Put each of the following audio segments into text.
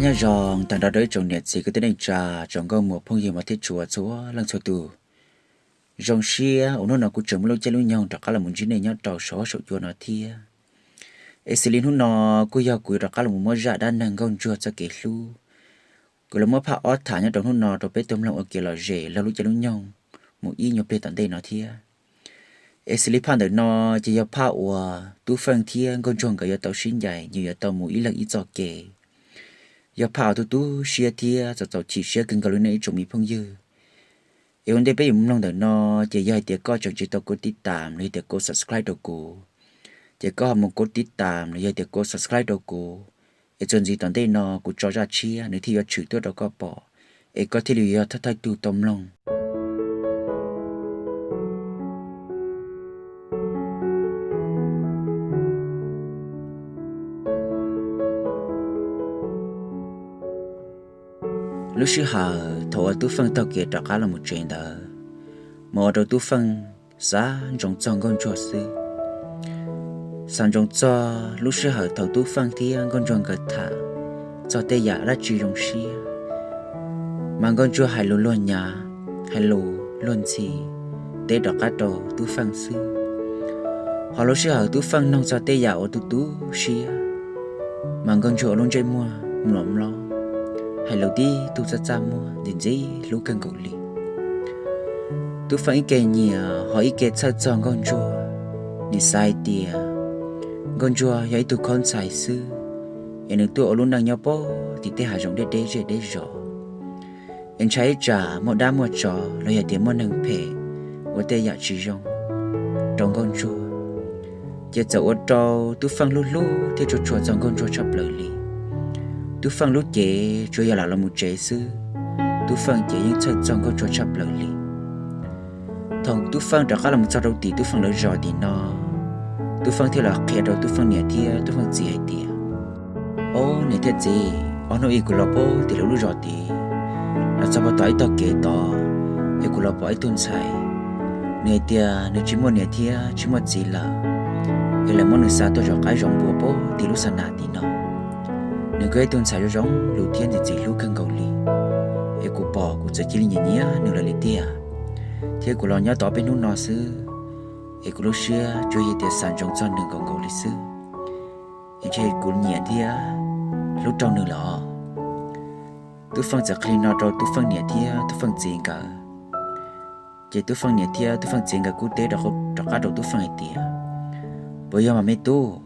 Nyob zoo tag nrho rau ib tsoom niam txiv kwv tij neej tsa, tsoom nkauj muam phooj ywg mos thiab tshua txhua leej txhua tus. Zoo siab uas hnub no kuv tseem muaj lub caij lub nyoog rov qab los mus ntsib nej nyob rau saum huab saum cua no thiab. Es xws li hnub no kuj yog kuv yuav rov qab los mus muab zaj dab neeg nkauj ntsuag txoj kev hlub, kuv los muab phaj ob tham nyob rau hnub no rau peb tau mloog ua kev lom zem laug lub caij lub nyoog mus ib nyuag pliag tom ntej no thiab. Es xws li phaj ntawm no ces yog phaj uas Tub Feej thiab nkauj ntsuag nkawd yuav tau sib ncaim, nws yuav tau mus ib leeg ib txoj kev. Yog phaj uas tu tu siab thiab txaus txaus chim siab kawg nkaus li nej ib tsoom me phooj ywg. Es ua ntej peb yuav mloog ntawm no, ces yog hais tias koj tseem tsis tau kuv tib tam los yog tias kuv subscribe rau kuv, ces koj ho mus kuv tib tam los yog tias kuv subscribe rau kuv, es txuas ntxiv tom ntej no kuv tso zaj tshiab nws thiaj yuav tshwm tuaj rau koj pom, es koj thiaj li yog thawj thawj tug tau mloog. Lub sij hawm thaum uas Tub Feej taug kev rov qab los mus tsev ntawd, mas ua rau Tub Feej xav ntsoov txog nkauj ntsuag xwb. Xav ntsoov txog lub sij hawm thaum Tub Feej thiab nkauj ntsuag nkawd tham txog tej yam dab tsi zoo siab, mas nkauj ntsuag hais lus luag nyav, hais lus luag ntxhi teb rov qab rau Tub Feej xwb. Ho lub sij hawm Tub Feej noog txog tej yam uas tu tu siab, mas nkauj ntsuag ua lub ntsej muag mlom mlob, hais lus tib tug txaj txaj muag ntxim ntxim hlub kawg nkaus li. Tub Feej ib ke nyiam ho ib ke txhawj txog nkauj ntsuag, nws xav hais tias nkauj ntsuag yog ib tug khaub ntxhais xwb, es nws tuaj ua lub neej nyob pem tim tej hav zoov deb deb zej deb zos, es ntshai ib tsam muaj dab muaj tsov los yog tias muaj neeg phem ua tej yam tsis zoo rau nkauj ntsuag, ces txawm ua rau Tub Feej hlub hlub thiab tshua tshua txog nkauj ntsuag tshaj plaws li. Tub Feej lub cev tsuas yog lam los mus tsev xwb, Tub Feej ces yeej txhawj txog nkauj ntsuag tshaj plaws li. Thaum Tub Feej rov qab los mus txog rau tim Tub Feej lawv zos tim no, Tub Feej thiaj los qhia rau Tub Feej niam thiab Tub Feej txiv hais tias, Ob niam thiab txiv, ob hnub ib kuv los pem tim lawv lub zos tid, los txog pem tom ib tog kev tod, es kuv los pom ib tug ntxhais, nws hais tias nws tsis muaj niam thiab tsis muaj txiv lawm, es lawv muab nws xa tuaj zaum qaib zaum npua pem tim lub xa nas tim no. Nws kuj yog ib tug ntxhais zoo zoo lus thiab ntxim ntxim hlub kawg nkaus li, es kuv pom kuv txawm cia li nyiam nyiam nws lawm li tiag, thiab kuv los nyob tau ob peb hnub no xwb, es kuv lub siab tsuas yog tias xav ntsoov txog nws nkaus nkaus li xwb, es ntshe kuv nyiam thiab hlub raug nws lawm os. Tub Feej txawm qhia li no rau Tub Feej niam thiab Tub Feej txiv nkawd, ces Tub Feej niam thiab Tub Feej txiv nkawd kuj teb rov qab rau Tub Feej hais tias, Puas yog mas me tub?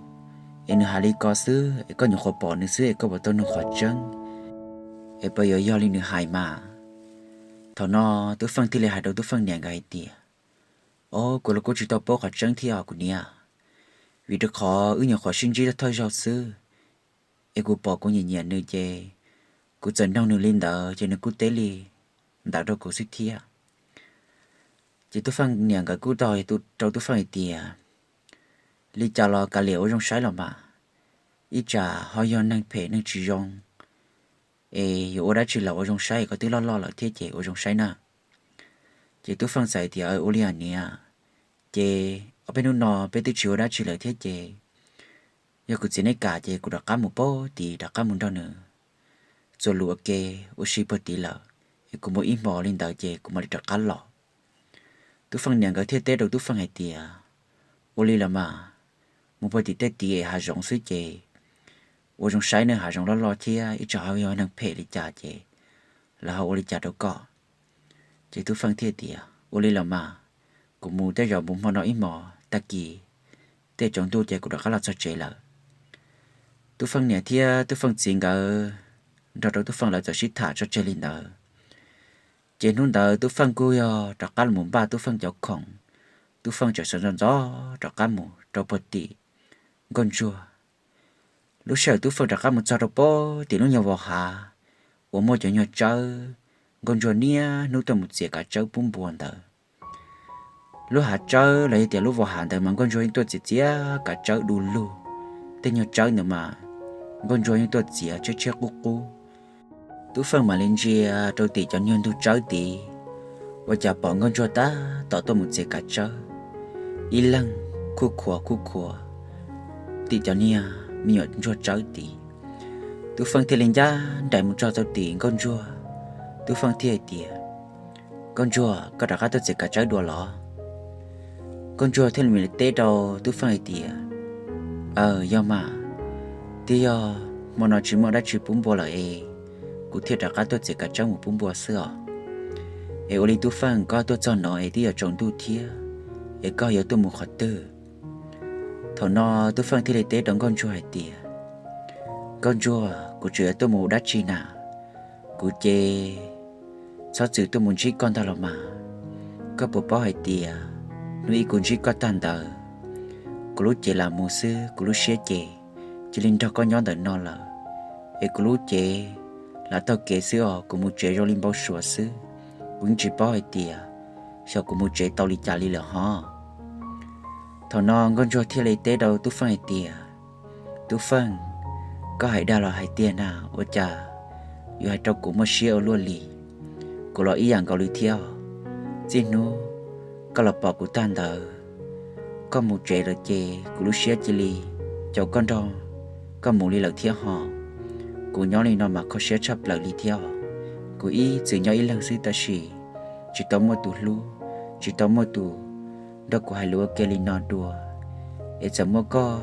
Es nws hais li ko xwb es koj nyuam qhuav pom nws xwb es koj puas tau nug qhov tseeb, es puas yuav yog li nws hais mas? Thaum no Tub Feej thiaj li hais rau Tub Feej niam nkawd hais tias, Ob, kuv los kuj tsis tau paub qhov tseeb thiab os kuv niam, vim rau qhov wb nyuam qhuav sib ntsib thawj zaug xwb, es kuv pom kuv nyiam nyiam nws ces kuv txawm noog nws li ntawd ces nws kuj teb li ntawd rau kuv xwb thiab. Ces Tub Feej niam nkawd kuj tau rau Tub Feej hais tias, Li cas los kav liam ua zoo saib los mas, ib tsam ho yog neeg phem neeg tsis zoo, es yuav ua dab tsi los ua zoo saib, koj twb loj loj lawm thiab ces ua zoo saib na. Ces Tub Feej txawm hais tias, Ua li os niam, ces ob peb hnub no peb twb tsis ua dab tsi lawm thiab ces yog kuv txiv neb kam ces kuv rov qab mus pem tid rov qab mus nrog nws txuas lus ua ke ua si pem tid lawm, es kuv mus ib hmos li ntawd ces kuv mam li rov qab los. Tub Feej niam nkawd thiaj teb rau Tub Feej hais tias, Ua li los mas, mus pem tim tej tid es hav zoov xwb ces ua zoo saib na, hav zoov loj loj thiab ib tsam ho yog neeg phem li cas ces lawv ho ua li cas rau koj. Ces Tub Feej thiaj tias, Ua li los mas, kuv mus tej zaum mus hmo no ib hmos, tag kis tej tsaus ntuj ces kuv rov qab los txog tsev lawm. Tub Feej niam thiab Tub Feej txiv nkawd nrog rau Tub Feej lawv txawm sib tham tso tseg li ntawd. Ces hnub ntawd Tub Feej kuj yog rov qab los mus npaj Tub Feej cov khoom, Tub Feej tseem sawv ntxov ntxov rov qab mus rau pem tim nkauj ntsuag. Lub sij hawm Tub Feej rov qab mus txog rau pem tim lub nyuag vos hav uas muaj cov nyuag tsawb, nkauj ntsuag niaj hnub tuaj mus txiav kav tsawb pub npua ntawd. Lub hav tsawb los yog tias lub vos hav ntawd mas nkauj ntsuag yeej tuaj txiav txiav kav tsawb du lug. Tej nyuag tsawb ntawd mas nkauj ntsuag yeej tuaj txiav tshiab tshiab qub qub. Tub Feej mam li ntsia rau tim cov nyuag ntug tsawb tid, ua cas pom nkauj ntsuag tab tom tuaj mus txiav kav tsawb, ib leeg khuj khuav khuj khuav tim cov niag me nyuam ntsuag tsawb tid. Tub Feej thiaj li ncaj nraim mus txog rau tim Nkauj Ntsuag. Tub Feej thiaj hais tias, Nkauj Ntsuag, koj rov qab tuaj txiav kav tsawb dua los? Nkauj Ntsuag thiaj li teb rau Tub Feej hais tias, Aw, yog mas, twb yog hmo no tsis muaj dab tsi pub npua lawm es kuv thiaj rov qab tuaj txiav kav tsawb mus pub npua xwb os. Es ua li Tub Feej, koj tuaj txog no es twb yuav tsaus ntuj thiab, es koj yuav tuaj mus qhov twg? Thaum no Tub Feej thiaj li teb rau Nkauj Ntsuag hais tias, Nkauj Ntsuag, kuv tseem yuav tuaj mus dab tsi na? Kuv ces txhob txwm tuaj mus ntsib koj ntag los mas. Koj puas paub hais tias hnub ib kuv ntsib koj tag ntawd, kuv lub cev lam mus xwb, kuv lub siab ces cia li nrog koj nyob ntawm no lawm. Es kuv lub cev lam taug kev xwb os, kuv mus tsev zoo li npau suav xwb. Kuv yeej tsis paub hais tias xyov kuv mus tsev tau li cas li lawm hos. Thaum no Nkauj Ntsuag thiaj li teb rau Tub Feej hais tias, Tub Feej, koj hais dag los hais tiag na, ua cas yuav hais rau kuv muaj siab ua luaj li? Kuv los ib yam nkaus li thiab. Txij hnub koj los pom kuv tag ntawd, koj mus tsev lawm ces kuv lub siab cia li caum koj nrog koj mus li lawm thiab hos. Kuv nyob li no mas kho siab tshaj plaws li thiab. Kuv ib txwm nyob ib leeg xwb tab sis tsis tau muaj tus hlub, tsis tau muaj tus nrog kuv hais lus ua ke li no dua. Es txawm muaj koj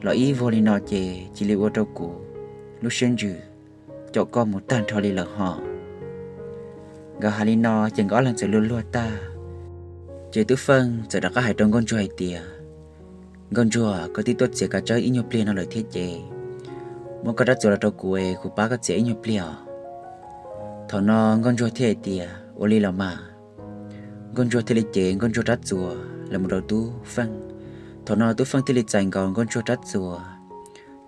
los ib vuag li no ces cia li ua rau kuv lub siab ntsws caum koj mus tag nrho li lawm hos. Nkawd hais li no ces nkawd ob leeg txawm luag luag tag. Ces Tub Feej txawm rov qab hais rau Nkauj Ntsuag hais tias, Nkauj Ntsuag, koj twb tuaj txiav kav tsawb ib nyuag pliag no lawm thiab ces muab koj rab txuas los rau kuv es kuv pab koj txiav ib nyuag pliag os. Thaum no Nkauj Ntsuag thiaj hais tias, Ua li los mas. Nkauj Ntsuag thiaj li cev Nkauj Ntsuag rab txuas los mus rau Tub Feej. Thaum no Tub Feej thiaj li txais nkaus Nkauj Ntsuag rab txuas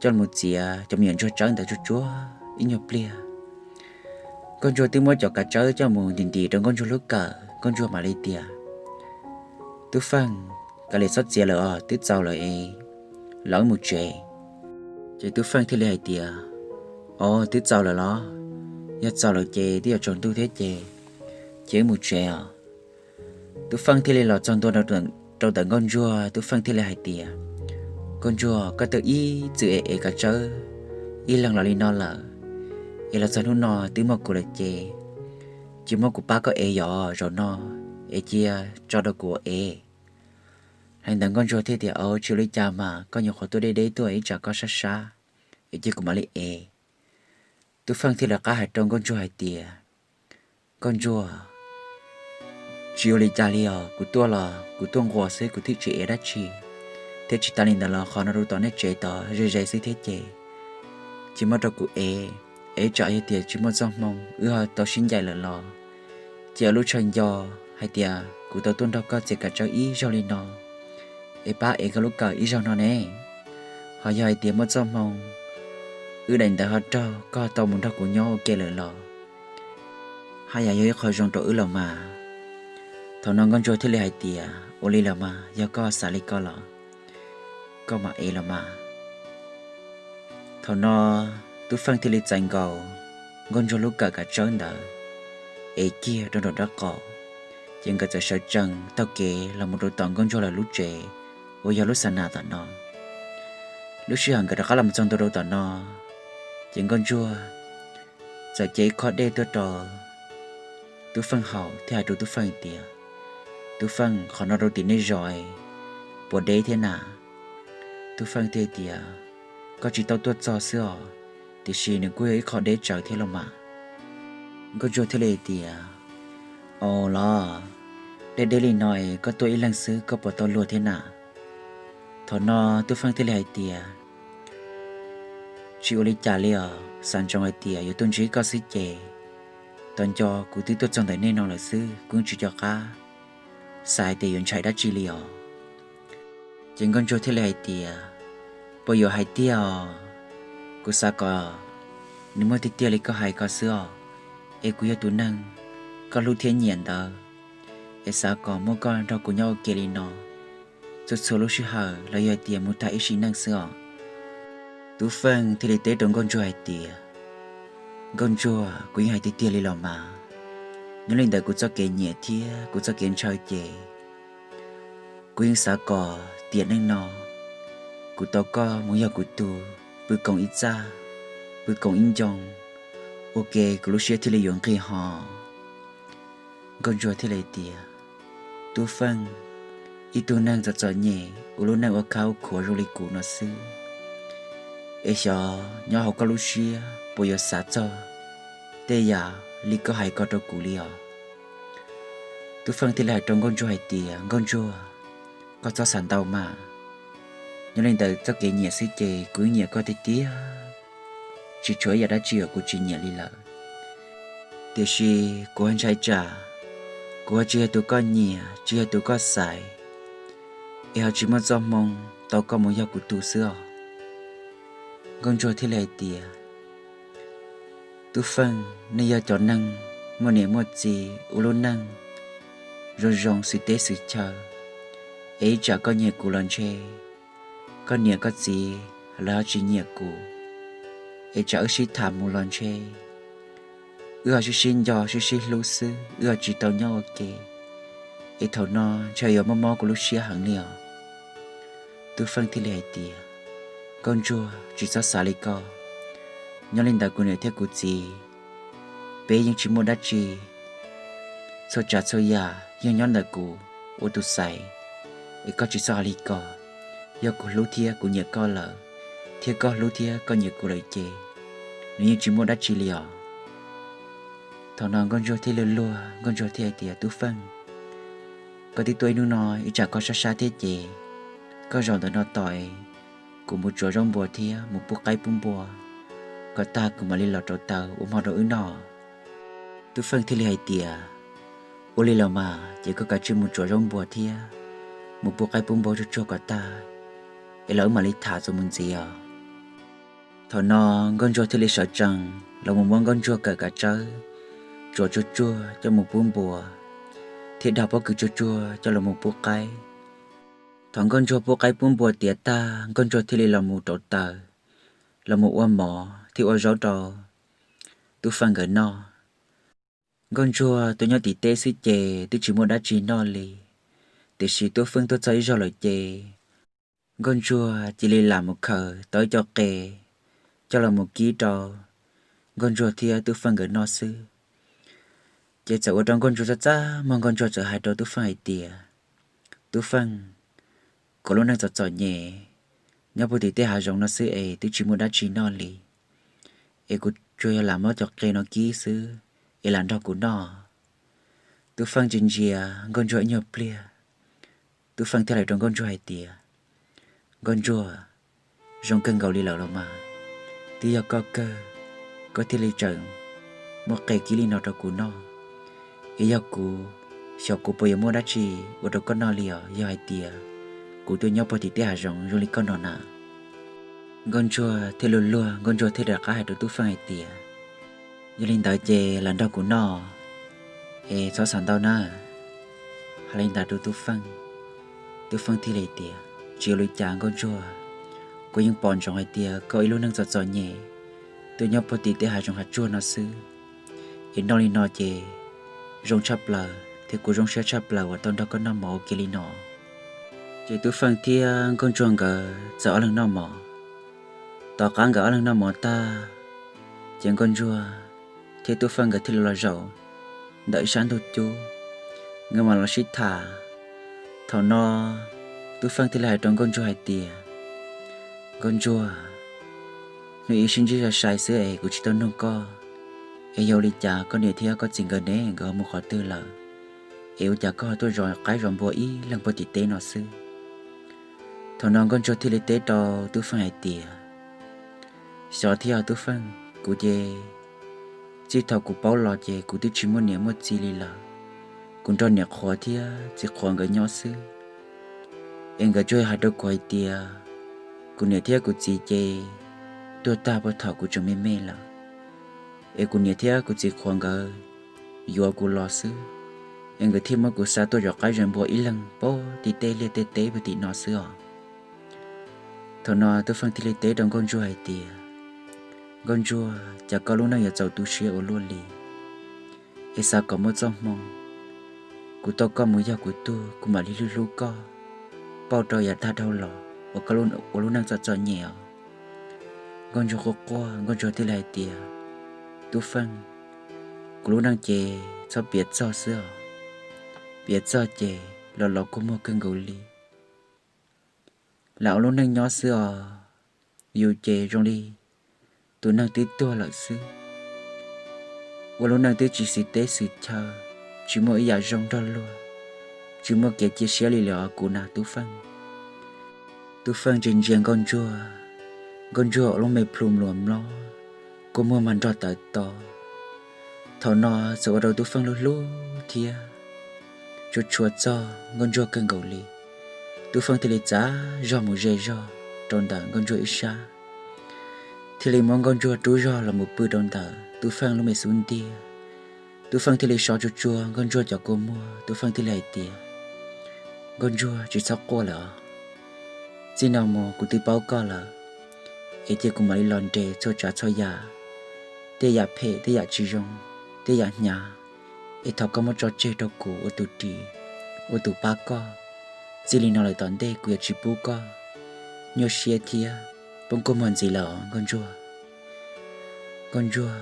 coj los txiav cov me nyuam ntsuag tsawb ntawd tsuag tsuag ib nyuag pliag. Nkauj Ntsuag twb muab cov kav tsawb coj mus ntim ntim rau Nkauj Ntsuag lub kawm, Nkauj Ntsuag mam li tias, Tub Feej, kav liam txhob txiav lawm os, twb txaus lawm es los wb mus tsev. Ces Tub Feej thiaj li hais tias, Os, twb txaus lawm los? Yog txaus lawm ces twb yuav tsaus ntuj thiab ces cia wb mus tsev os. Tub Feej thiaj li los txog ntua rau ntawm Nkauj Ntsuag, Tub Feej thiaj li hais tias, Nkauj Ntsuag, koj twb ib txwm ev ev kav tsawb ib leeg los li no lawm, es los txog hnub no twb muaj kuv lawm ces cia muab kuv pab koj ev yom, zaum no es cia tso rau kuv ua ev. Hais ntawd Nkauj Ntsuag thiaj tias, Aub, tsis ua li cas mas, koj nyuam qhuav tuaj deb deb tuaj ib tsam koj sab sab, es cia kuv mam li ev. Tub Feej thiaj li rov qab hais rau Nkauj Ntsuag hais tias, Nkauj Ntsuag, tsis ua li cas li os, kuv tuaj los kuv tuaj nquas xwb, kuv thiaj tsis ev dab tsi, thiab tsis tas li ntawd los qhov no rau tom nej tsev tod ze ze xwb thiab ces cia muab rau kuv ev. Ev tsam yog tias tsis muaj txoj hmoo wb ho tau sib ncaim lawm los cia lub tshaw nco hais tias kuv tau tuaj nrog koj txiav kav tsawb ib zaug li no, es pab ev koj lub kawm ib zaug no ne. Ho yog hais tias muaj txoj hmoo wb daim ntawv ho raug, koj tau mus nrog kuv nyob ua ke lawm los haj yam yog ib qho zoo rau wb los mas. Thaum no Nkauj Ntsuag thiaj li hais tias, Ua li los mas, yog koj xav li ko los koj mam ev los mas. Thaum no Tub Feej thiaj li txais nkaus Nkauj Ntsuag lub kawm kav tsawb ntawd, ev kiag rau nraum dab qaum, ces nkawd txawm sawv tsees taug kev los mus rau tom Nkauj Ntsuag lawv lub tsev uas yog lub xa nas tom no. Lub sij hawm nkawd rov qab los txog ntua rau tom no, ces Nkauj Ntsuag txawm cev ib khob dej tuaj rau Tub Feej haus thiab hais rau Tub Feej tias, Tub Feej, qhov no rau tim nej zos puas deb thiab na? Tub Feej thiaj tias, Koj tsis tau tuaj txog xwb os, tiam sis nws kuj yog ib qho deb tsawv thiab los mas. Nkauj Ntsuag thiaj li tias, Au los, deb deb li no es koj tuaj ib leeg xwb koj puas tau luag thiab na? Thaum no Tub Feej thiaj li hais tias, Tsis ua li cas li os, xav ntsoov hais tias yuav tuaj ntsib koj xwb ces, tos nco kuv twb tuaj txog ntawm nej no lawm xwb, kuv tsis nco qab xav hais tias yuav ntshai dab tsi li os. Ces Nkauj Ntsuag thiaj li hais tias, Puas yuav hais tiag os? Kuv xav kom nws muaj tiag tiag li koj hais ko xwb os, es kuv yog tus neeg koj hlub thiab nyiam ntawd, es xav kom muaj koj nrog kuv nyob ua ke li no txhua txhua lub sij hawm los yog hais tias mus tag ib sim neej xwb os. Tub Feej thiaj li teb rau Nkauj Ntsuag hais tias, Nkauj Ntsuag, kuv yeej hais tiag tiag li los mas, nyob li ntawm kuv txoj kev nyiam thiab kuv txoj kev ntshaw ces kuv yeej xav kom tiam neej no kuv tau koj mus yog kuv tus pw koom ib txaj, pw koom ib ncoo, ua ke kuv lub siab thiaj li yuav nqig ho. Nkauj Ntsuag thiaj li tias, Tub Feej, ib tug neeg txom txom nyem ua lub neej ua khab ua khuav zoo li kuv no xwb, es xyov nyob hauv koj lub siab puas yuav xav txog tej yam li koj hais ko rau kuv li os? Tub Feej thiaj li hais rau Nkauj Ntsuag hais tias, Nkauj Ntsuag, koj txhob xav ntau mas. Nyob li ntawm txoj kev nyiam xwb ces kuv yeej nyiam koj tiag tiag, tsis tshuav ib yam dab tsi uas kuv tsis nyiam li lawm. Tiam sis kuv ho ntshai tsam kuv ho tsis yog tus koj nyiam, tsis yog tus koj xaiv, es ho tsis muaj txoj hmoo tau koj mus yog kuv tug xwb os. Nkauj Ntsuag thiaj li hais tias, Tub Feej, nej yog cov neeg muaj niam muaj txiv ua lub neej zoo zoo xws teb xws chaw, es ib tsam koj nyiam kuv los ntshe koj niam koj txiv lawv ho tsis nyiam kuv, es tsam wb sib tham mus los ntshe wb ho sib sib nco sib sib hlub xwb, wb ho tsis tau nyob ua ke, es thaum no ntshe yuav mob mob kuv lub siab heev li os. Tub Feej thiaj li hais tias, Nkauj Ntsuag, tsis txhob xav li ko. Nyob li ntawd kuv niam thiab kuv txiv, peb yeej tsis muaj dab tsi, txhua tsav txhua yam yog nyob ntawm kuv ua tus xaiv, es koj tsis txhob hais li ko. Yog kuv hlub thiab kuv nyiam koj lawm, thiab koj hlub thiab koj nyiam kuv lawm ces nws yeej tsis muaj dab tsi li os. Thaum no Nkauj Ntsuag thiaj li luag, Nkauj Ntsuag thiaj hais tias, Tub Feej, koj twb tuaj ib hnub no ib tsam koj sab sab thiab ces koj zaum ntawm no tos kuv mus tsuav zaub npua thiab mus pub qaib pub npua kom tag kuv mam li los rauv taws ua hmo rau wb noj. Tub Feej thiaj li hais tias, Ua li los mas ces koj kav tsij mus tsuav zaub npua thiab mus pub qaib pub npua tsuag tsuag kom tag, es los wb mam li tham txuas mus ntxiv os. Thaum no Nkauj Ntsuag thiaj li sawv tsees los mus muab Nkauj Ntsuag kawm kav tsawb tsuav tsuag tsuag coj mus pub npua, thiab dag pob kws tsuag tsuag coj los mus pub qaib. Thaum Nkauj Ntsuag pub qaib pub npua tiav tag, Nkauj Ntsuag thiaj li los mus rauv taws, los mus ua mov thiab ua zaub rau Tub Feej nkawd noj. Nkauj Ntsuag tuaj nyob tim teb xwb ces twb tsis muaj dab tsi noj li, tiam sis Tub Feej tuaj txog ib zaug lawm ces Nkauj Ntsuag cia li lam mus khaws tau ib co qe coj los mus kib rau Nkauj Ntsuag thiab Tub Feej nkawd noj xwb. Ces txawm ua rau Nkauj Ntsuag txaj txaj muag, Nkauj Ntsuag txawm hais rau Tub Feej hais tias, Tub Feej, kuv lub neej txom txom nyem nyob puag tim tej hav zoov no xwb es twb tsis muaj dab tsi noj li, es kuv tsuas yog lam muab cov qe no kib xwb, es lam nrog kuv noj. Tub Feej ntsia ntsia Nkauj Ntsuag ib nyuag pliag, Tub Feej thiaj hais rau Nkauj Ntsuag hais tias, Nkauj Ntsuag, zoo kawg nkaus li lawm los mas, twb yog koj kawg, koj thiaj li tseem muab qe kib li no rau kuv noj. Es yog kuv, xyov kuv puas yuav muaj dab tsi ua rau koj noj li os, yog hais tias kuv tuaj nyob puag tim tej hav zoov zoo li koj no na. Nkauj Ntsuag thiaj luag luag, Nkauj Ntsuag thiaj rov qab hais rau Tub Feej hais tias, Yog li ntawd ces lam nrog kuv noj, es txhob xav ntau na. Hais li ntawd rau Tub Feej, Tub Feej thiaj li tias, Tsis ua li cas Nkauj Ntsuag, kuv yeej pom ntsoov hais tias koj ib lub neej txom txom nyem, tuaj nyob puag tim tej hav zoov hav tsuag no xwb, es noj li no ces zoo tshaj plaws thiab kuv zoo siab tshaj plaws uas tau nrog koj noj mov ua ke li no. Ces Tub Feej thiab Nkauj Ntsuag nkawd txawm ob leeg noj mov. Tom qab nkawd ob leeg noj mov tag, ces Nkauj Ntsuag thiab Tub Feej nkawd thiaj li los zaum ntawm ib sab ntug cub, nkawd mam los sib tham. Thaum no Tub Feej thiaj li hais rau Nkauj Ntsuag hais tias, Nkauj Ntsuag, hnub ib sib ntsib sai sai xwb es kuv tsis tau nug koj, es yog ua li cas koj niam thiab koj txiv nkawd ne, nkawd ho mus qhov twg lawm, es ua cas koj ho tuaj zov qaib zov npua ib leeg puag tim teb no xwb? Thaum no Nkauj Ntsuag thiaj li teb rau Tub Feej hais tias, Xyov thiab Tub Feej, kuv ces txij thaum kuv paub los ces kuv twb tsis muaj niam muaj txiv li lawm. Kuv nrog niam qhuav thiab txiv qhuav nkawd nyob xwb, es nkawd tsuas hais rau kuv hais tias kuv niam thiab kuv txiv ces tuag tag puag thaum kuv tseem me me lawm, es kuv niam thiab kuv txiv qhuav nkawd yuav kuv los xwb, es nkawd thiaj muab kuv xa tuaj zov qaib zov npua ib leeg puag tim tej liaj tej teb puag tim no xwb os. Thaum no Tub Feej thiaj li teb rau Nkauj Ntsuag hais tias, Nkauj Ntsuag, cas koj lub neej yuav txaus tu siab ua luaj li, es xav kom muaj txoj hmoo kuv tau koj mus yog kuv tug, kuv mam li hlub hlub koj, pauj rau yav tag dhau los uas koj ua lub neej txom txom nyem os. Nkauj Ntsuag quaj quaj, Nkauj Ntsuag thiaj li hais tias, Tub Feej, kuv lub neej ces txhob piav txog xwb os. Piav txog ces los los kua muag kawg nkaus li. Lam ua lub neej nyob xwb os. Yus ces zoo li tus neeg twb tuag lawm xwb, ua lub neej twb tsis xis teb xis chaw, tsis muaj ib yam zoo nrog luag, tsis muaj kev cia siab li lawm os kuv na Tub Feej. Tub Feej ntsia ntsia Nkauj Ntsuag, Nkauj Ntsuag ua lub me plhu mluas mlob, kua muag mas nrog tawv to. Thaum no txawm ua rau Tub Feej hlub hlub thiab tshua tshua txog Nkauj Ntsuag kawg nkaus li. Tub Feej thiaj li txav zog mus ze zog rau ntawm Nkauj Ntsuag ib sab, thiaj li muab Nkauj Ntsuag rub zog los mus pw rau ntawm Tub Feej lub me xub ntiag. Tub Feej thiaj li so tsuag tsuag Nkauj Ntsuag cov kua muag, Tub Feej thiaj li hais tias, Nkauj Ntsuag, tsis txhob quaj lawm os. Txij no mus kuv twb paub koj lawm, es cia kuv mam li los nres txhua tsav txhua yam, tej yam phem, tej yam tsis zoo, tej yam hnyav, es thov koj muab tso tseg rau kuv ua tus ris, ua tus pab koj. Txij li no lawm tom ntej kuv yuav tsis pub koj nyuaj siab thiab poob kua muag ntxiv lawm os Nkauj Ntsuag. Nkauj Ntsuag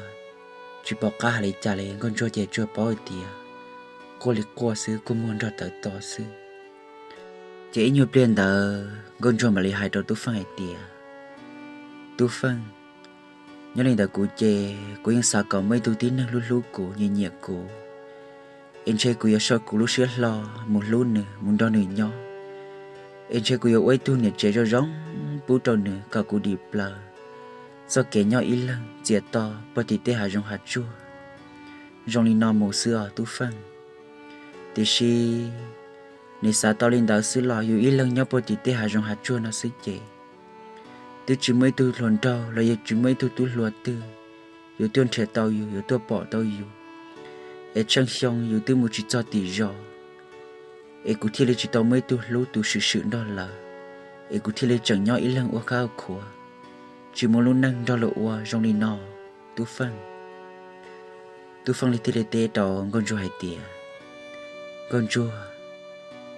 tsis pom qab hais li cas li, Nkauj Ntsuag ces tsuas paub hais tias quaj li quaj xwb, kua muag nrog tawv to xwb. Ces ib nyuag pliag ntawd Nkauj Ntsuag mam li hais rau Tub Feej hais tias, Tub Feej, nyob li ntawd kuv ces kuv yeej xav kom muaj ib tug tib neeg hlub hlub kuv, nyiam nyiam kuv, es ntshe kuv yuav sau kuv lub siab hlo mus hlub nws, mus nrog nws nyob. Es ntshe kuv yuav ua ib tug niam tsev zoo zoo pub rau nws kom kuv dim plaws txoj kev nyob ib leeg txias to puag tim tej hav zoov hav tsuag zoo li no mus xwb os Tub Feej. Tiam sis nws xav tau li ntawd xwb los yus ib leeg nyob puag tim tej hav zoov hav tsuag no xwb ces twb tsis muaj ib tug hluas nraug los yog tsis muaj ib tug tub hluas twg yuav tuaj nrhiav tau yus, yuav tuaj pom tau yus. Es tsheej xyoo yus twb mus tsis txog tim zos, es kuv thiaj li tsis tau muaj ib tug hlub tus swm swm nrog lawv, es kuv thiaj li tseem nyob ib leeg ua khab ua khuav, tsis muaj lub neej nrog luag ua zoo li no, Tub Feej. Tub Feej li thiaj li teb rau Nkauj Ntsuag hais tias, Nkauj Ntsuag,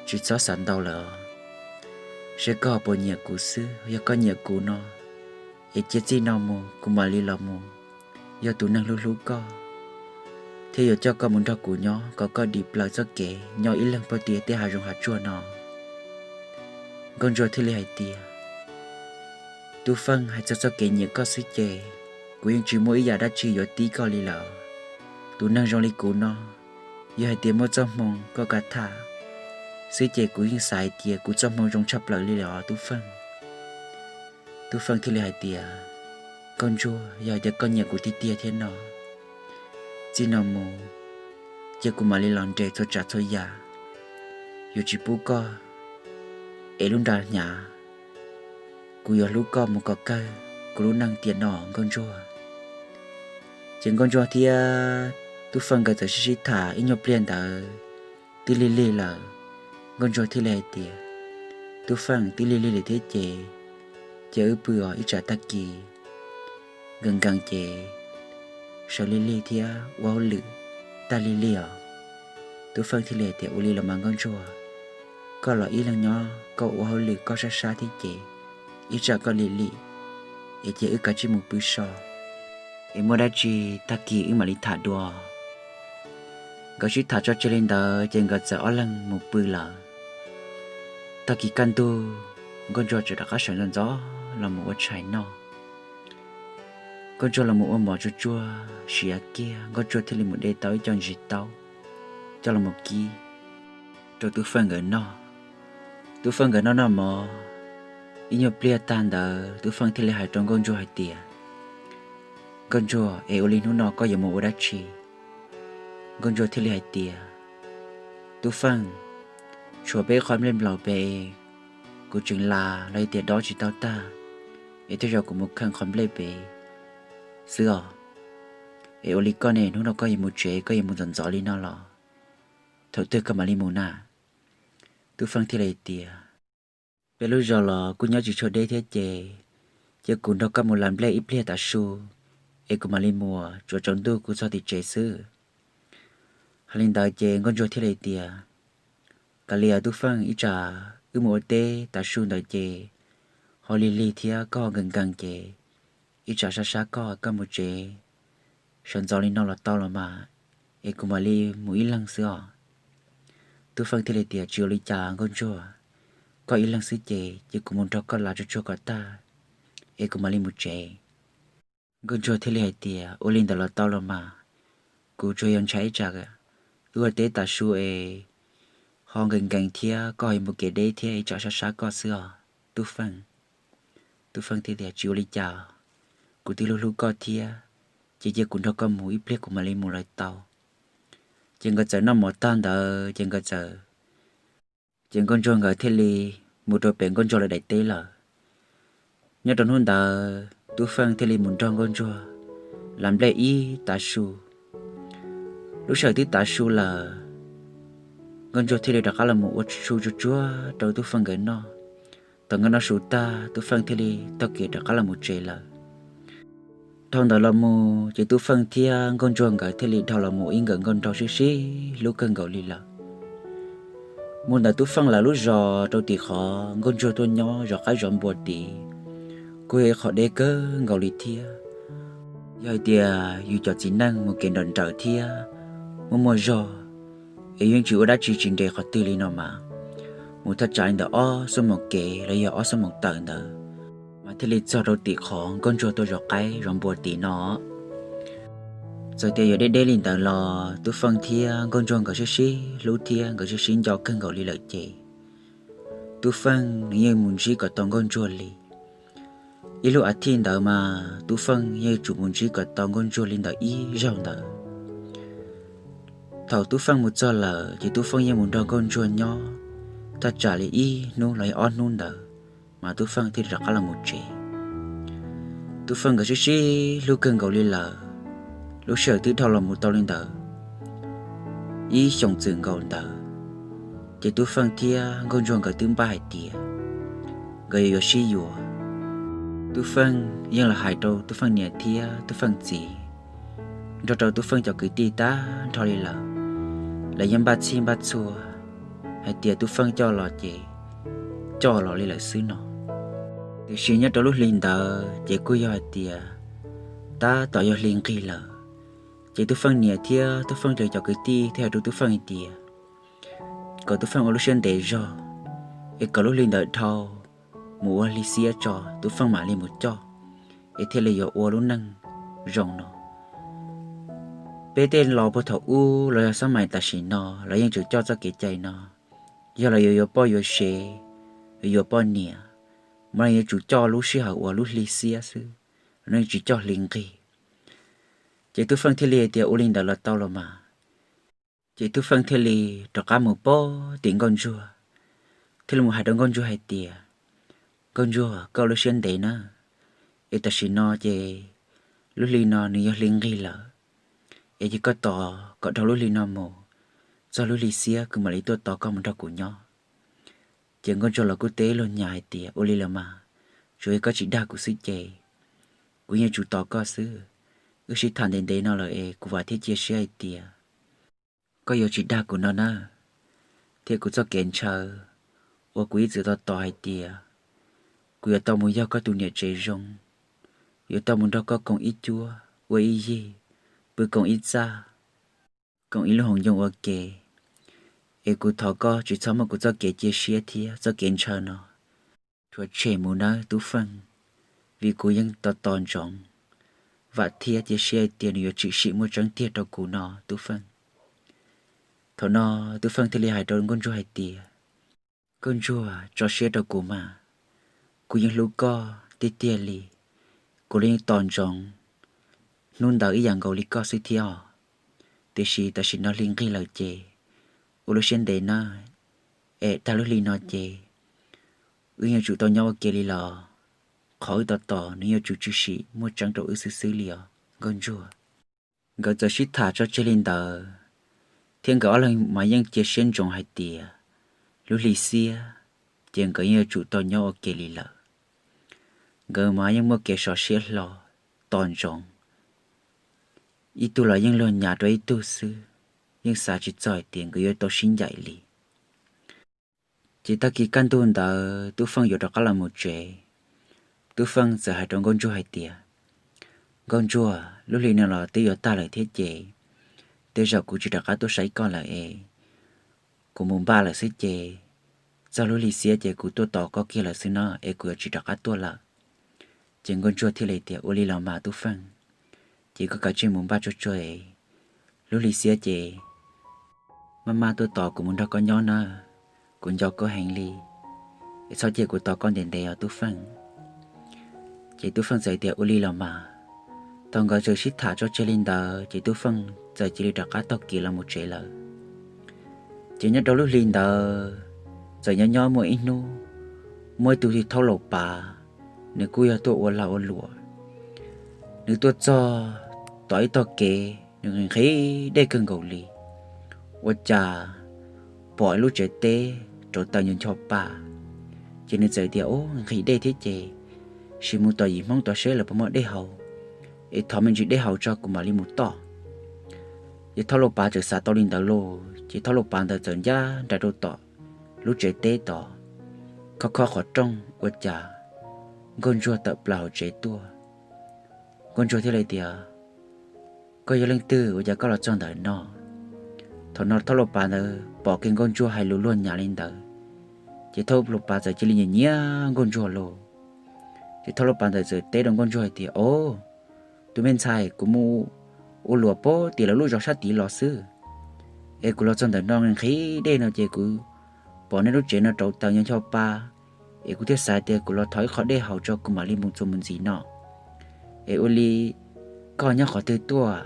tsis txhob xav ntau lawm os. Seb koj puas nyiam kuv xwb, yog koj nyiam kuv no, es cia txij no mus kuv mam li los mus yog tus neeg hlub hlub koj, thiab yuav coj koj mus nrog kuv nyob kom koj dim plaws txoj kev nyob ib leeg puag tim tej hav zoov hav tsuag no. Nkauj Ntsuag thiaj li hais tias, Tub Feej, hais txog txoj kev nyiam koj xwb ces kuv yeej tsis muaj ib yam dab tsi yuav tib koj li lawm. Tus neeg zoo li kuv no, yog hais tias muaj txoj hmoo koj kav tham xwb ces kuv yeej xav hais tias kuv txoj hmoo zoo tshaj plaws li lawm os Tub Feej. Tub Feej thiaj li hais tias, Nkauj Ntsuag, yog hais tias koj nyiam kuv tiag tiag thiab no, txij no mus cia kuv mam li los nres txhua tsav txhua yam, yuav tsis pub koj ev lub nra hnyav, kuv yuav hlub koj mus kom kawg kuv lub neej tiam no Nkauj Ntsuag. Ces Nkauj Ntsuag thiab Tub Feej nkawd txawm sib sib tham ib nyuag pliag ntawd, twb lig lig lawm. Nkauj Ntsuag thiaj li hais tias, Tub Feej, twb lig lig lawm thiab ces, ces wb pw os, ib tsam tag kis nkees nkees ces sawv lig lig thiab ua hauj lwm tag lig lig os. Tub Feej thiaj li hais tias, Ua li los mas Nkauj Ntsuag, koj los ib leeg nyob koj ua hauj lwm koj sab sab thiab ces, ib tsam koj lig lig es ces wb kav tsij mus pw so, es muaj dab tsi tag kis wb mam li tham dua. Nkawd sib tham tso tseg li ntawd ces nkawd txawm ob leeg mus pw lawm. Tag kis kaj ntug, Nkauj Ntsuag txawm rov qab sawv ntxov ntxov los mus ua tshais noj. Nkauj Ntsuag los mus ua mov tsuag tsuag siav kiag, Nkauj Ntsuag thiaj li mus de tau ib co ntsis taub coj los mus kib rau Tub Feej nkawd noj. Tub Feej nkawd noj noj mov ib nyuag pliag tag ntawd, Tub Feej thiaj li hais rau Nkauj Ntsuag hais tias, Nkauj Ntsuag, es ua li hnub no koj yuav mus ua dab tsi? Nkauj Ntsuag thiaj li hais tias, Tub Feej, tshuav peb qhov nplej nplaum pem, kuv tseem las los yog tias dob tsis tau tag, es tej zaum kuv mus kheej qhov nplej pem xwb os. Es ua li koj ne, hnub no koj yuav mus tsev, koj yuav mus ntxov ntxov li no los thaum twg koj mam li mus na? Tub Feej thiaj li hais tias, Peb lub zos los kuj nyob tsis tshua deb thiab ces, cia kuv nrog koj mus las nplej ib pliag tav su, es kuv mam li mus, tsuav tsaus ntuj kuv txog tim tsev xwb. Hais li ntawd ces Nkauj Ntsuag thiaj li tias, Kav liam Tub Feej, ib tsam wb mus ua teb tav su ntawd ces ho lig lig thiab koj ho nkees nkees ces, ib tsam sab sab koj, koj mus tsev sawv ntxov li no los tau los mas, es kuv mam li mus ib leeg xwb os. Tub Feej thiaj li tias, Tsis ua li cas Nkauj Ntsuag, koj ib leeg xwb ces cia kuv mus nrog koj lav tsuag tsuag kom tag es kuv mam li mus tsev. Nkauj Ntsuag thiaj li hais tias, Ua li ntawd los tau los mas, kuv tsuas yog ntshai ib tsam wb ua teb tav su es ho nkees nkees thiab koj ho mus kev deb thiab ib tsam sab sab koj xwb os Tub Feej. Tub Feej thiaj tias, Tsis ua li cas, kuv twb hlub hlub koj thiab, ces cia kuv nrog koj mus ib pliag kuv mam li mus lawm tau. Ces nkawd txawm noj mov tag ntawd ces nkawd txawm, ces Nkauj Ntsuag nkawd thiaj li mus rau pem Nkauj Ntsuag lawv daim teb lawm. Nyob rau hnub ntawd Tub Feej thiaj li mus nrog Nkauj Ntsuag lav nplej ib tav su. Lub sij hawm twb tav su lawm, Nkauj Ntsuag thiaj li rov qab los mus ua su tsuag tsuag rau Tub Feej nkawd noj. Thaum nkawd noj su tag, Tub Feej thiaj li taug kev rov qab los mus tsev lawm. Dhau ntawd los mus ces Tub Feej thiab Nkauj Ntsuag nkawd thiaj li dhau los mus ib nkawm nkauj nraug sib sib hlub kawg nkaus li lawm. Mus ntawm Tub Feej lawv lub zos rau tim qhov Nkauj Ntsuag tuaj nyob zov qaib zov npua tid, kuj yog ib qho deb kawg nkaus li thiab. Yog hais tias yus cov txiv neej mus kev nrawm nrawm thiab muaj muaj zog, es yeej tsis ua dab tsi tsis nres qhov twg li no mas, mus thaj tsam li ntawm ob xuab moos kev los yog ob xuab moos tawm ntawd mas thiaj li txog rau tim qhov Nkauj Ntsuag tuaj zov qaib zov npua tid no. Txawm tias yuav deb deb li ntawd los Tub Feej thiab Nkauj Ntsuag nkawd sib sib hlub thiab nkawd sib sib nco kawg nkaus li lawm ces Tub Feej nws yeej mus ntsib kom tau Nkauj Ntsuag li. Ib lub as thiv ntawd mas Tub Feej yeej yuav tsum mus ntsib kom tau Nkauj Ntsuag li ntawm ib zaug ntawd. Thaum Tub Feej mus txog lawm ces Tub Feej yeej mus nrog Nkauj Ntsuag nyob thaj tsam li ib hnub los yog ob hnub ntawd mas Tub Feej thiaj rov qab los mus tsev. Tub Feej nkawd sib sib hlub kawg nkaus li lawm, lub sij hawm twb dhau los mus tau li ntawd ib xyoos txwm nkaus ntawd, ces Tub Feej thiab Nkauj Ntsuag nkawd twb npaj hais tias nkawd yuav yuav sib yuav. Tub Feej yeej los hais rau Tub Feej niam thiab Tub Feej txiv, nrog rau Tub Feej cov kwv tij tag nrho li lawm, lawv yeej npaj txhij npaj txhua hais tias Tub Feej coj los ces coj los li lawm xwb no. Tiam sis nyob rau lub hli ntawd ces kuj yog hais tias tab tom yog hli nqig lawm, ces Tub Feej niam thiab Tub Feej cov kwv tij thiaj hais rau Tub Feej hais tias kom Tub Feej ua lub siab ntev zog, es kom lub hli ntawd dhau mus ua hli xiab tso Tub Feej mam li mus coj, es thiaj li yuav ua lub neej zoo no. Peb tej laus puag thaum ub los yog xab mais tam sim no los yeej tseem coj txoj kev cai no, yog los yuav yuav poj yuav sev, yuav yuav poj niam, mas los yuav tsum coj lub sij hawm uas lub hli xiab xwb, los yeej tsis coj hli nqig. Ces Tub Feej thiaj li hais tias ua li ntawd los tau los mas. Ces Tub Feej thiaj li rov qab mus pem tim Nkauj Ntsuag, thiaj li mus hais rau Nkauj Ntsuag hais tias, Nkauj Ntsuag, koj ua lub siab ntev na, es tam sim no ces lub hli no nws yog hli nqig lawm, es cia koj tos kom dhau lub hli no mus, txog lub hli xiab kuv mam li tuaj tos koj mus nrog kuv nyob. Ces Nkauj Ntsuag los kuj teb luag nyas hais tias ua li los mas, tsuas yog koj tsis dag kuv xwb ces kuv yeej tsum tos koj xwb. Wb sib tham ntev ntev no lawm es kuv vam thiab cia siab hais tias koj yuav tsis dag kuv no na, thiab kuv txoj kev ntshaw uas kuv ib txwm tos tos hais tias kuv yuav tau mus yog koj tus niam tsev zoo, yuav tau mus nrog koj koom ib cuab ua ib yig, pw koom ib txaj, koom ib lub hoom yoo ua ke, es kuv thov koj tsis txhob muab kuv txoj kev cia siab thiab txoj kev ntshaw no rhuav tshem mus nawb Tub Feej, vim kuv yeej tos tos ntsoov, vam thiab cia siab hais tias nws yuav tshwm sim muaj tseeb tiag rau kuv no Tub Feej. Thaum no Tub Feej thiaj li hais rau Nkauj Ntsuag hais tias, Nkauj Ntsuag, tso siab rau kuv mas, kuv yeej hlub koj tiag tiag li, kuv los yeej tos ntsoov hnub ntawd ib yam nkaus li koj xwb thiab os. Tiam sis tam sim no hli nqig lawm ces ua lub siab ntev na, es tag lub hli no ces wb yuav tsum tau nyob ua ke li los, qhov wb tos tos nws yuav tsum tshwm sim muaj tseeb rau wb xwb xwb li os Nkauj Ntsuag. Nkawd txawm sib tham tso tseg li ntawd, thiab nkawd ob leeg mas yeej cia siab ntsoov hais tias lub hli xiab ces nkawd yeej yuav tsum tau nyob ua ke li lawm. Nkawd mas yeej muaj kev sov siab hlo, tos ntsoov, ib tug los yeej luag nyas rau ib tug xwb, yeej xav tsis txog hais tias nkawd yuav tau sib ncaim li. Ces tag kis kaj ntug ntawd Tub Feej yuav rov qab los mus tsev, Tub Feej txawm hais rau Nkauj Ntsuag hais tias, Nkauj Ntsuag, lub hli no los twb yuav tag lawm thiab ces, tej zaum kuv tsis rov qab tuaj saib koj lawm es, kuv mus npaj lawm xwb ces, txog lub hli xiab ces kuv tuaj tos koj kiag lawm xwb no es kuv yuav tsis rov qab tuaj lawm. Ces Nkauj Ntsuag thiaj li tias, Ua li los mas Tub Feej, ces koj kav tsij mus npaj tsuag tsuag es, lub hli xiab ces maj maj tuaj tos kuv mus nrog koj nyob na, kuv nco koj heev li, es txhob cia kuv tos koj ntev ntev os Tub Feej. Ces Tub Feej txawm tias, Ua li los mas. Thaum nkawd txawm sib tham tso tseg li ntawd ces Tub Feej txawm cia li rov qab taug kev los mus tsev lawm. Ces nyob rau lub hli ntawd, txawm nyob nyob muaj ib hnub, muaj ib tug thaub laus pav, nws kuj yog tuaj ua lag ua luam. Nws tuaj txog tom ib tog kev, nws nqhis dej kawg nkaus li, ua cas pom ib lub tsev teb rauv taws ncho ncho pa. Ces nws txawm tias, Ub, nqhis dej thiab ces, sim mus tom yim Hmoob tod seb lawv puas muaj dej haus, es thov me ntsis dej haus tso kuv mam li mus toj. Ces thaub laus pav txawm xav tau li ntawd lauj, ces thaub laus pav ntawd txawm ncaj nraim rau tom lub tsev teb tod, khob khob qhov rooj ua cas Nkauj Ntsuag tawm plaws hauv tsev tuaj. Nkauj Ntsuag thiaj li tias, Koj yog leej twg ua cas koj los txog ntawm no? Thaum no thaub laus pav ntawd pom kiag Nkauj Ntsuag hais lus luag nyav li ntawd, ces thaub laus pav txawm cia li nyiam nyiam Nkauj Ntsuag lauj. Ces thaub laus pav ntawd txawm teb rau Nkauj Ntsuag hais tias, Au, tus me ntxhais, kuv mus ua luam pem tim lawv lub zos sab tid los xwb, es kuv los txog ntawm no nqhis dej no ces kuv pom nej lub tsev no rauv taws ncho ncho pa, es kuv thiaj xav tias kuv los thov ib qho dej haus tso kuv mam li mus txuas mus ntxiv no. Es ua li koj nyob qhov twg tuaj?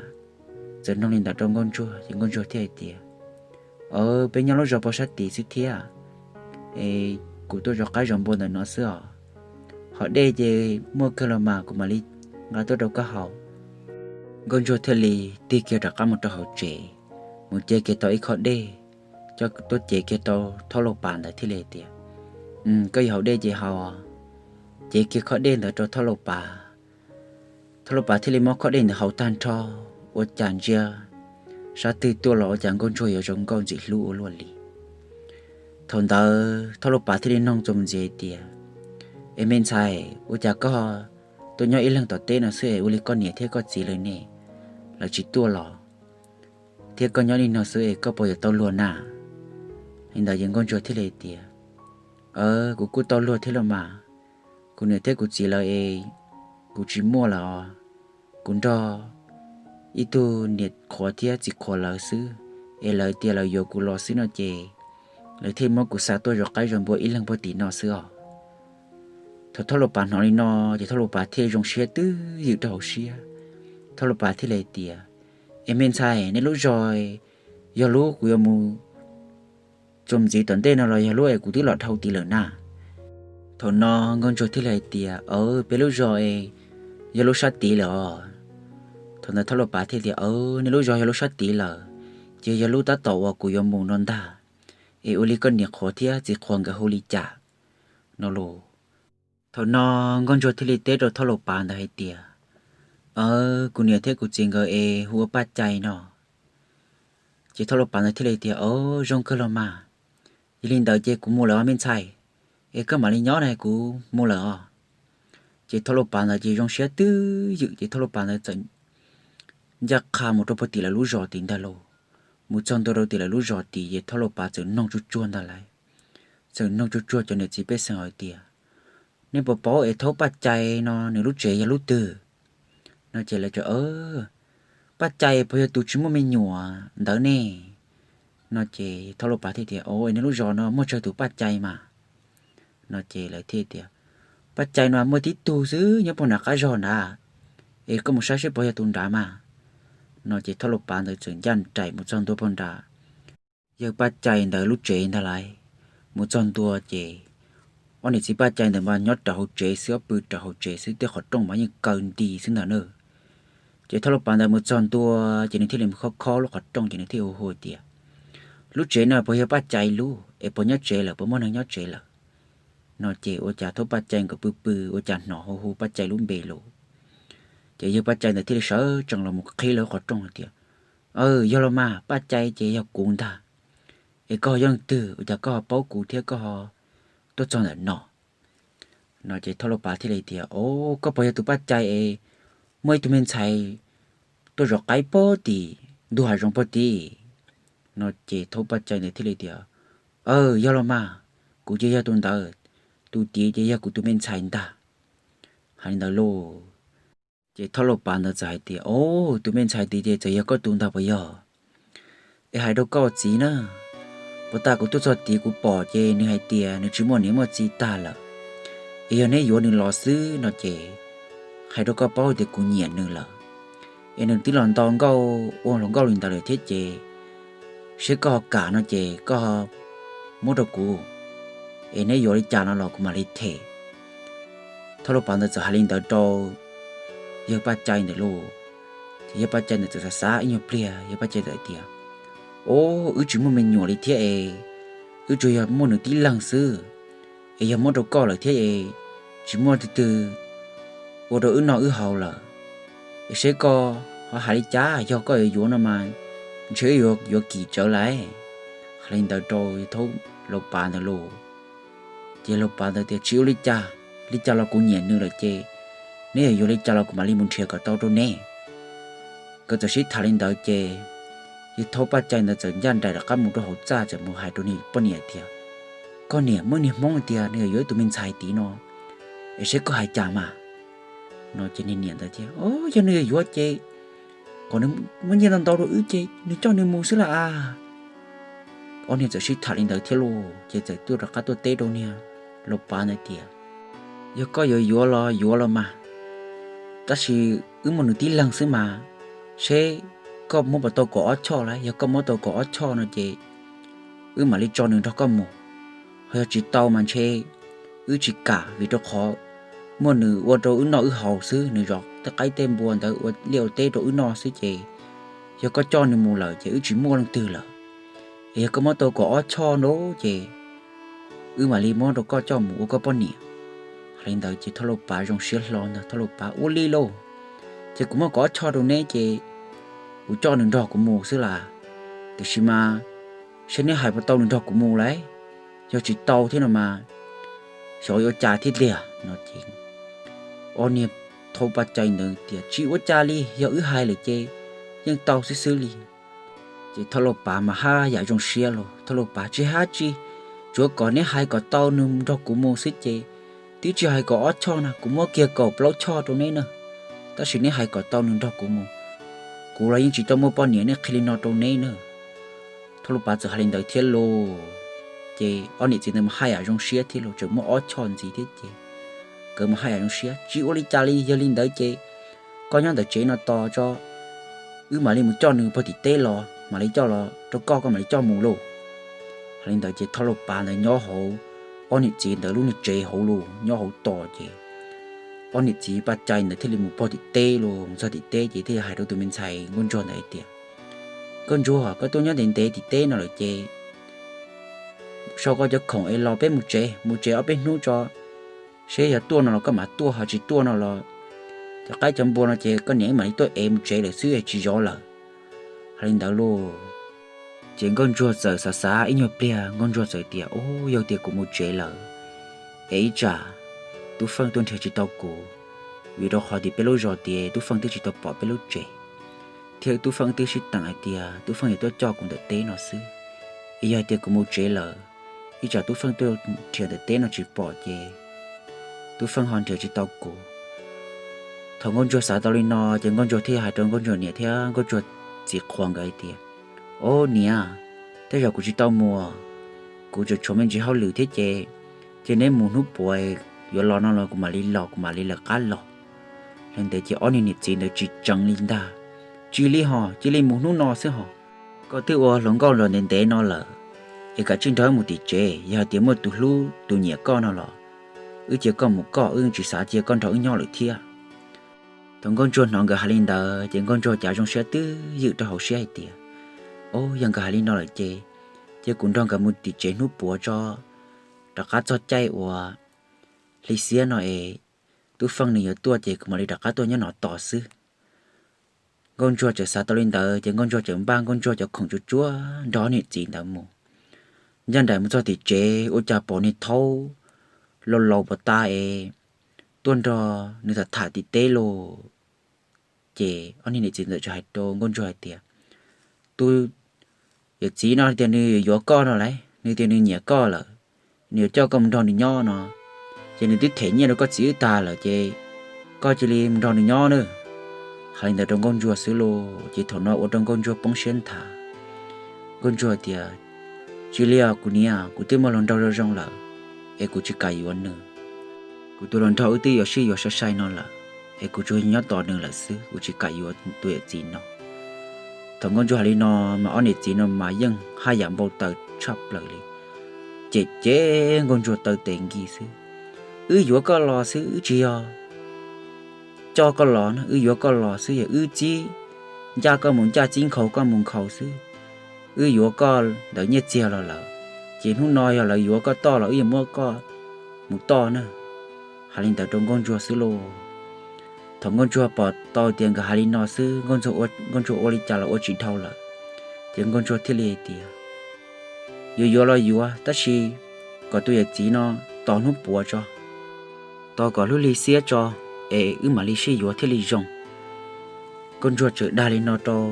Txawm nug li ntawd rau Nkauj Ntsuag ces Nkauj Ntsuag thiaj hais tias, Aw, peb nyob lub zos pem sab tid xwb thiab, es kuv tuaj zov qaib zov npua ntawm no xwb os. Ho dej ces muaj kawg los mas, kuv mam li nqa tuaj rau koj haus. Nkauj Ntsuag thiaj li tig kiag rov qab mus rau hauv tsev, mus cev kiag tau ib khob dej, coj tuaj cev kiag rau thaub laus pav ntawd thiaj li tias, Koj yuav haus dej ces haus. Cev kiag khob dej ntawd rau thaub laus pav. Thaub laus pav thiaj li muab khob dej ntawd haus tag nrho, ua cas ntsia sab twg tuaj los ua cas Nkauj Ntsuag yuav zoo nkauj ntxim hlub ua luaj li. Thaum ntawd thaub laus pav thiaj li nug txuas mus ntxiv hais tias, Es me ntxhais, ua cas koj tuaj nyob ib leeg tom teb no xwb es ua li koj niam thiab koj txiv lawv ne, lawv tsis tuaj los? Thiab koj nyob li no xwb es koj puas yuav tau luag na? Li ntawd ces Nkauj Ntsuag thiaj li tias, Kuv kuj tau luag thiab los mas, kuv niam thiab kuv txiv lawv es kuv tsis muaj lawm os. Kuv nrog ib tug niam qhuav thiab txiv qhuav lawv xwb, es lawv tias lawv yuav kuv los xwb no ces lawv thiaj muab kuv xa tuaj zov qaib zov npua ib leeg puag tim no xwb os. Thaum thaub laus pav hnov li no ces thaub laus pav thiaj zoo siab twb ywm rau hauv siab. Thaub laus pav thiaj li tias, Es me ntxhais, nej lub zos yog lub kuv yuav mus txuas ntxiv tom ntej no los yog lub es kuv twb los dhau tid lawm na? Thaum no Nkauj Ntsuag thiaj li hais tias, Aw, peb lub zos es yog lub sab tid lawm os. Thaum ntawd thaub laus pav thiaj tias, Aw, nej lub zos yog lub sab tid lawm, ces yog lub tab tom uas kuv yuav mus no ntag. Es ua li koj niam qhuav thiab txiv qhuav nkawd hu li cas no los? Thaum no Nkauj Ntsuag thiaj li teb rau thaub laus pav ntawd hais tias, Aw, kuv niam thiab kuv txiv nkawd es hu ua Paj Cai no. Ces thaub laus pav ntawd thiaj li tias, Aw, zoo kawg los mas. Yog li ntawd ces kuv mus lawm os me ntxhais, es koj mam li nyob na, kuv mus lawm os. Ces thaub laus pav ntawd ces zoo siab twb ywm ces thaub laus pav ntawd txawm ncaj qha mus rau puag tim lawv lub zos tid ntag lauj. Mus txog ntua rau tim lawv lub zos tid ces thaub laus pav txawm nug tsuag tsuag ntag lauj. Txawm nug tsuag tsuag cov niam txiv pej xeem hais tias, Nej puas paub es thaub Paj Cai no nws lub tsev yog lub twg? No ces lawv tias, Paj Cai puas yog tus tsis muaj me nyuam ntawd ne? No ces thaub laus pav thiaj tias, Aw, es nej lub zos no muaj tsawg tus Paj Cai mas? No ces lawv thiaj tias, Paj Cai no muaj tib tug xwb nyob puag nram qab zog nrad, es koj mus saib seb puas yog tus nrad mas. No ces thaub laus pav ntawd txawm ncaj nraim mus txog ntua puag nram yawg Paj Cai ntawd lub tsev ntag lauj. Mus txog ntua ces ob niam txiv Paj Cai ntawd mas nyob rau hauv tsev xwb, ob pw rau hauv tsev xwb, tej qhov rooj mas yeej kaw nti xwb ntag na. Ces thaub laus pav ntawd mus txog ntua ces nws thiaj li mus khob khob lub qhov rooj ces nws thiaj hu hu tias, Lub tsev no puas yog Paj Cai lub es puas nyob tsev lawm, puas muaj neeg nyob tsev lawm? No ces ua cas thaub Paj Cai nkawd pw pw ua cas hnov hu hu Paj Cai lub npe lauj. Ces yawg Paj Cai ntawd thiaj li sawv tsees los mus qhib lub qhov rooj hais tias, Aw, yog los mas, Paj Cai ces yog kuv ntag. Es koj ho yog leej twg ua cas koj ho paub kuv thiab koj ho tuaj txog ntawm no? No ces thaub laus pav thiaj li tias, Aw, koj puas yog tus Paj Cai es muaj ib tug me ntxhais tuaj zov qaib pog tim ntug hav zoov pog tim. No ces Thaub Paj Cai ntawd thiaj li tias, Aw, yog los mas, kuv ces yog tus ntawd, tus tid ces yog kuv tus me ntxhais ntag. Hais li ntawd lauj, ces Thaub Lauj Pav ntawd txawm hais tias, Au, tus me ntxhais tid ces txawm yog koj tus ntag puas yog? Es hais rau koj txiv na, puag ta kuv tuaj txog tid kuv pom ces nws hais tias nws tsis muaj niam muaj txiv tag lawm, es yog neb yuav nws los xwb no ces hais rau koj paub tias kuv nyiam nws lawm, es nws twb los nto nkauj ua hluas nkauj li ntawd lawm thiab ces seb koj ho kam no ces koj muab rau kuv, es neb yuav li cas no los kuv mam li them. Thaub Lauj Pav ntawd txawm hais li ntawd rau yawg Paj Cai ntawd lauj. Ces yawg Paj Cai ntawd txawm xav xav ib nyuag pliag, yawg Paj Cai txawm hais tias, Au, wb tsis muaj me nyuam li thiab es wb tsuas yog muaj nws tib leeg xwb, es yog muab rau koj lawm thiab es tsis muaj leej twg ua rau wb noj wb haus lawm, es seb koj ho hais li cas, yog koj yuav yuav no mas ntshe wb yuav yuav kim tsawv lawm. Hais li ntawd rau Thaub Lauj Pav ntawd lauj. Ces Lauj Pav ntawd tias, Tsis ua li cas, li cas los kuv nyiam nws lawm ces neb yuav yuav li cas los kuv mam li mus nrhiav kom tau rau neb. Nkawd txawm sib tham li ntawd ces yawg Thaub Paj Cai ntawd txawm ncaj nraim rov qab mus rau hauv txaj txawm mus hais rau niag poj niam tias, Koj niam, muaj niag Hmoob tias nws yuav yuav ib tug me ntxhais tid no, es seb koj hais cas mas. No ces niag niam ntawd tias, Au, yog nws yuav yuav ces kom nws muab nyiaj ntau ntau rau wb ces nws coj nws mus xwb las as. Ob niag txawm sib tham li ntawd thiab lauj, ces txawm tuaj rov qab tuaj teb rau niag Lauj Pav ntawd tias, Yog koj yuav yuav los yuav los mas, tab sis wb muaj nws tib leeg xwb mas, seb koj muab puas tau kaum ob choj lauj, yog koj muab tau kaum ob choj no ces wb mam li tso nws nrog koj mus, ho yog tsis tau mas ntshe wb tsis kam vim rau qhov muaj nws ua rau wb noj wb haus xwb, nws zov tej qaib tej npua ntawd ua liaj ua teb rau wb noj xwb ces yog koj coj nws mus lawm ces wb tsis muaj leej twg lawm. Es yog koj muab tau kaum ob choj no ces wb mam li muab rau koj coj mus ua koj poj niam. Hais li ntawd ces Thoj Lauj Pav zoo siab hlo ntag, Thoj Lauj Pav, Ua li lauj, ces kuv muab kaum ob choj rau neb ces kuv coj nws nrog kuv mus xwb las. Tiam sis mas seb neb hais puas tau nws nrog kuv mus lauj, yog tsis tau thiab no mas xyov yuav ua cas thiab tiag no ces ob niag Thoj Paj Cai ntawd tias, Tsis ua cas li, yog wb hais lawm ces yeej tau xwb xwb li. Ces Thoj Lauj Pav mas haj yam zoo siab los, Thoj Lauj Pav, Tsis hais tsi, tsuav kom neb hais kom tau nws nrog kuv mus xwb ces, twb tsis hais kaum ob choj na, kuv muab kiag kaum plaub choj rau neb na, tab sis neb hais kom tau nws nrog kuv mus, kuv los yeej tsis tau muaj poj niam, neb qhia li no rau neb na. Thoj Lauj Pav txawm hais li ntawd thiab lauj, ces ob niam txiv ntawd mas haj yam zoo siab thiab lauj, tseem muaj ob choj ntxiv thiab ces nkawd mas haj yam zoo siab, Tsis ua li cas li, yog li ntawd ces koj nyob ntawm tsev no tos tso, wb mam li mus coj nws puag tim teb los, mam li coj los rau koj, koj mam li coj mus lauj. Hais li ntawd ces Thoj Lauj Pav ntawd nyob hauv ob niam txiv ntawd lub niag tsev hauv lauj, nyob hauv tos ces ob niam txiv Paj Cai ntawd thiaj li mus puag tim teb lauj, mus txog tim teb ces thiaj li hais rau tus me ntxhais Nkauj Ntsuag ntawd hais tias, Nkauj Ntsuag, koj tuaj nyob ntev ntev tim teb no lawm ces sau koj cov khoom es los peb mus tsev, mus tsev ob peb hnub tso, seb yog tuaj no los koj mam tuaj, ho tsis tuaj no los cov qaib cov npua no ces koj niam wb mam li tuaj ev mus tsev lawm xwb, tsis zov lawm. Hais li ntawd lauj, ces Nkauj Ntsuag txawm xav xav ib nyuag pliag, Nkauj Ntsuag txawm tias, Ub, yog tias kuv mus tsev lawm es ib tsam Tub Feej tuaj nrhiav tsis tau kuv, vim rau qhov tias peb lub zos tias Tub Feej twb tsis tau pom peb lub tsev, thiab Tub Feej twb sib teem hais tias Tub Feej yuav tuaj coj kuv ntawm teb no xwb. Es yog tias kuv mus tsev lawm, ib tsam Tub Feej tuaj nrhiav ntawm teb no tsis pom ces Tub Feej ho nrhiav tsis tau kuv. Thaum Nkauj Ntsuag xav tau li no ces Nkauj Ntsuag thiaj hais rau Nkauj Ntsuag niam thiab Nkauj Ntsuag txiv qhua nkawd hais tias, Ob niam, tej zaum kuv tsis tau mus, kuv tseem tshuav me ntsis hauj lwm thiab ces, ces neb mus hnub puav yuav los no los kuv mam li los, kuv mam li lawv qab los. Hais li ntawd ces ob niag niam txiv ntawd tsis tseev li ntag, Tsis li hos, cia li mus hnub no xwb hos. Koj twb ua hluas nkauj los ntev ntev no lawm, es kav tsij nrog wb mus tim tsev, yog hais tias muaj tus hlub tus nyiam koj no los wb cia koj mus koj, wb tsis xav cia koj nrog wb nyob lawm thiab. Thaum Nkauj Ntsuag hnov nkawd hais li ntawd ces Nkauj Ntsuag cas zoo siab twb ywm rau hauv siab hais tias, Ob, yog nkawd hais li no lawm ces, ces kuv nrog nkawd mus tim tsev hnub puav tso, rov qab txog caij uas hli xiab no es Tub Feej nws yuav tuaj ces kuv mam li rov qab tuaj nyob no tos xwb. Nkauj Ntsuag txawm xav tau li ntawd ces Nkauj Ntsuag txawm npaj Nkauj Ntsuag cov khoom tsuag tsuag nrog niam txiv ntawd mus. Ncaj nraim mus txog tim tsev ua cas pom niag Thaub laus laus puas tas es tuaj nrog nws tham tham tim teb lauj. Ces ob niag niam txiv ntawd txawm hais rau Nkauj Ntsuag hais tias, tus yawm txiv no tias nws yuav koj no las, nws tias nws nyiam koj lawm, nws yuav coj koj mus nrog nws nyob no, ces nws twb them nyiaj rau koj txiv wb tag lawm ces koj cia li mus nrog nws nyob na. Hais li ntawd rau Nkauj Ntsuag xwb lauj, ces thaum no ua rau Nkauj Ntsuag poob siab nthav. Nkauj Ntsuag tias, tsis li os kuv niam, kuv twb muaj hluas nraug zoo zoo lawm, es kuv tsis kam yuav nws. Kuv tus hluas nraug wb twb yuav sib yuav sai sai no lawm, es kuv tsuas nyob tos nws lawm xwb, kuv tsis kam yuav tus yawm txiv no. Thaum Nkauj Ntsuag hais li no mas ob niam txiv no mas yeej haj yam npau taws tshaj plaws li, ces ces Nkauj Ntsuag taw tes nkis xwb. Wb yuav koj los xwb, wb tsis yog coj koj los no, wb yuav koj los xwb, yog wb txib ncaj koj mus ncaj, txib nkhaus koj mus nkhaus xwb. Wb yuav koj ntawm nyiaj txiag los lawm, ces hnub no yog lawv yuav koj toj los wb yuav muab koj mus toj na. Hais li ntawd rau Nkauj Ntsuag xwb lauj. Thaum Nkauj Ntsuag pom tau tias nkawd hais li no xwb, Nkauj Ntsuag ua li cas los ua tsis dhau lawm, ces Nkauj Ntsuag thiaj li hais tias, yuav yuav los yuav, tab sis kom tus yawm txiv no tos hnub puav tso, tos kom lub hli xiab tso, es wb mam li sib yuav thiaj li zoo. Nkauj Ntsuag txawm dag li no rau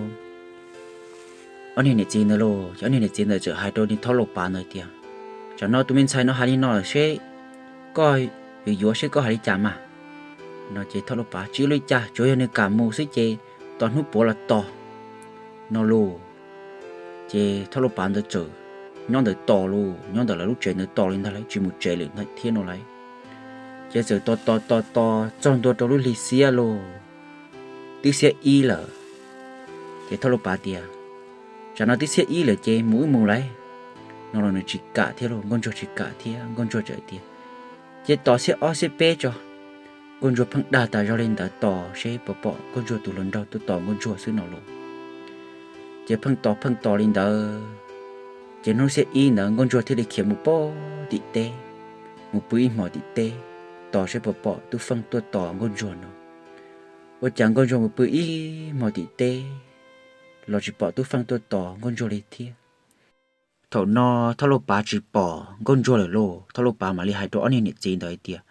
ob niag niam txiv ntawd lauj, ces ob niag niam txiv ntawd txawm hais rau niag Thoj Lauj Pav ntawd tias, tsam no tus me ntxhais no hais li no lawm seb koj yuav yuav seb koj hais li cas mas. No ces Thoj Lauj Pav, tsis ua li cas, tsuas yog nws kam mus xwb ces tos hnub puav los tos, no lauj. Ces Thoj Lauj Pav ntawd txawm nyob ntawd tos lauj, nyob ntawm lawv lub tsev ntawd tos li ntag lauj, tsis mus tsev lawm thiab no lauj. Ces txawm tos tos tos tos txog ntua rau lub hli xiab lauj, twb xiab ib lawm. Ces Thoj Lauj Pav tias, tsam no twb xiab ib lawm ces mus wb mus lauj, no los nws tsis kam thiab lauj, Nkauj Ntsuag tsis kam thiab. Nkauj Ntsuag txawm tias, ces tos xiab ob xiab peb tso. Nkauj Ntsuag pheej dag tas zog li ntawd tos seb puas pom Nkauj Ntsuag tus hluas nraug tuaj tos Nkauj Ntsuag xwb no lauj. Ces pheej tos pheej tos li ntawd, ces hnub xiab ib ntawd Nkauj Ntsuag thiaj li khiav mus pog tim teb, mus pw ib hmos tim teb, tos seb puas pom Tub Feej tuaj tos Nkauj Ntsuag no. Ua cas Nkauj Ntsuag mus pw ib hmos tim teb los tsis pom Tub Feej tuaj tos Nkauj Ntsuag li thiab. Thaum no Thoj Lauj Pav tsis pom Nkauj Ntsuag lawm lauj, Thoj Lauj Pav mam li hais rau ob niag niam txiv ntawd hais tias,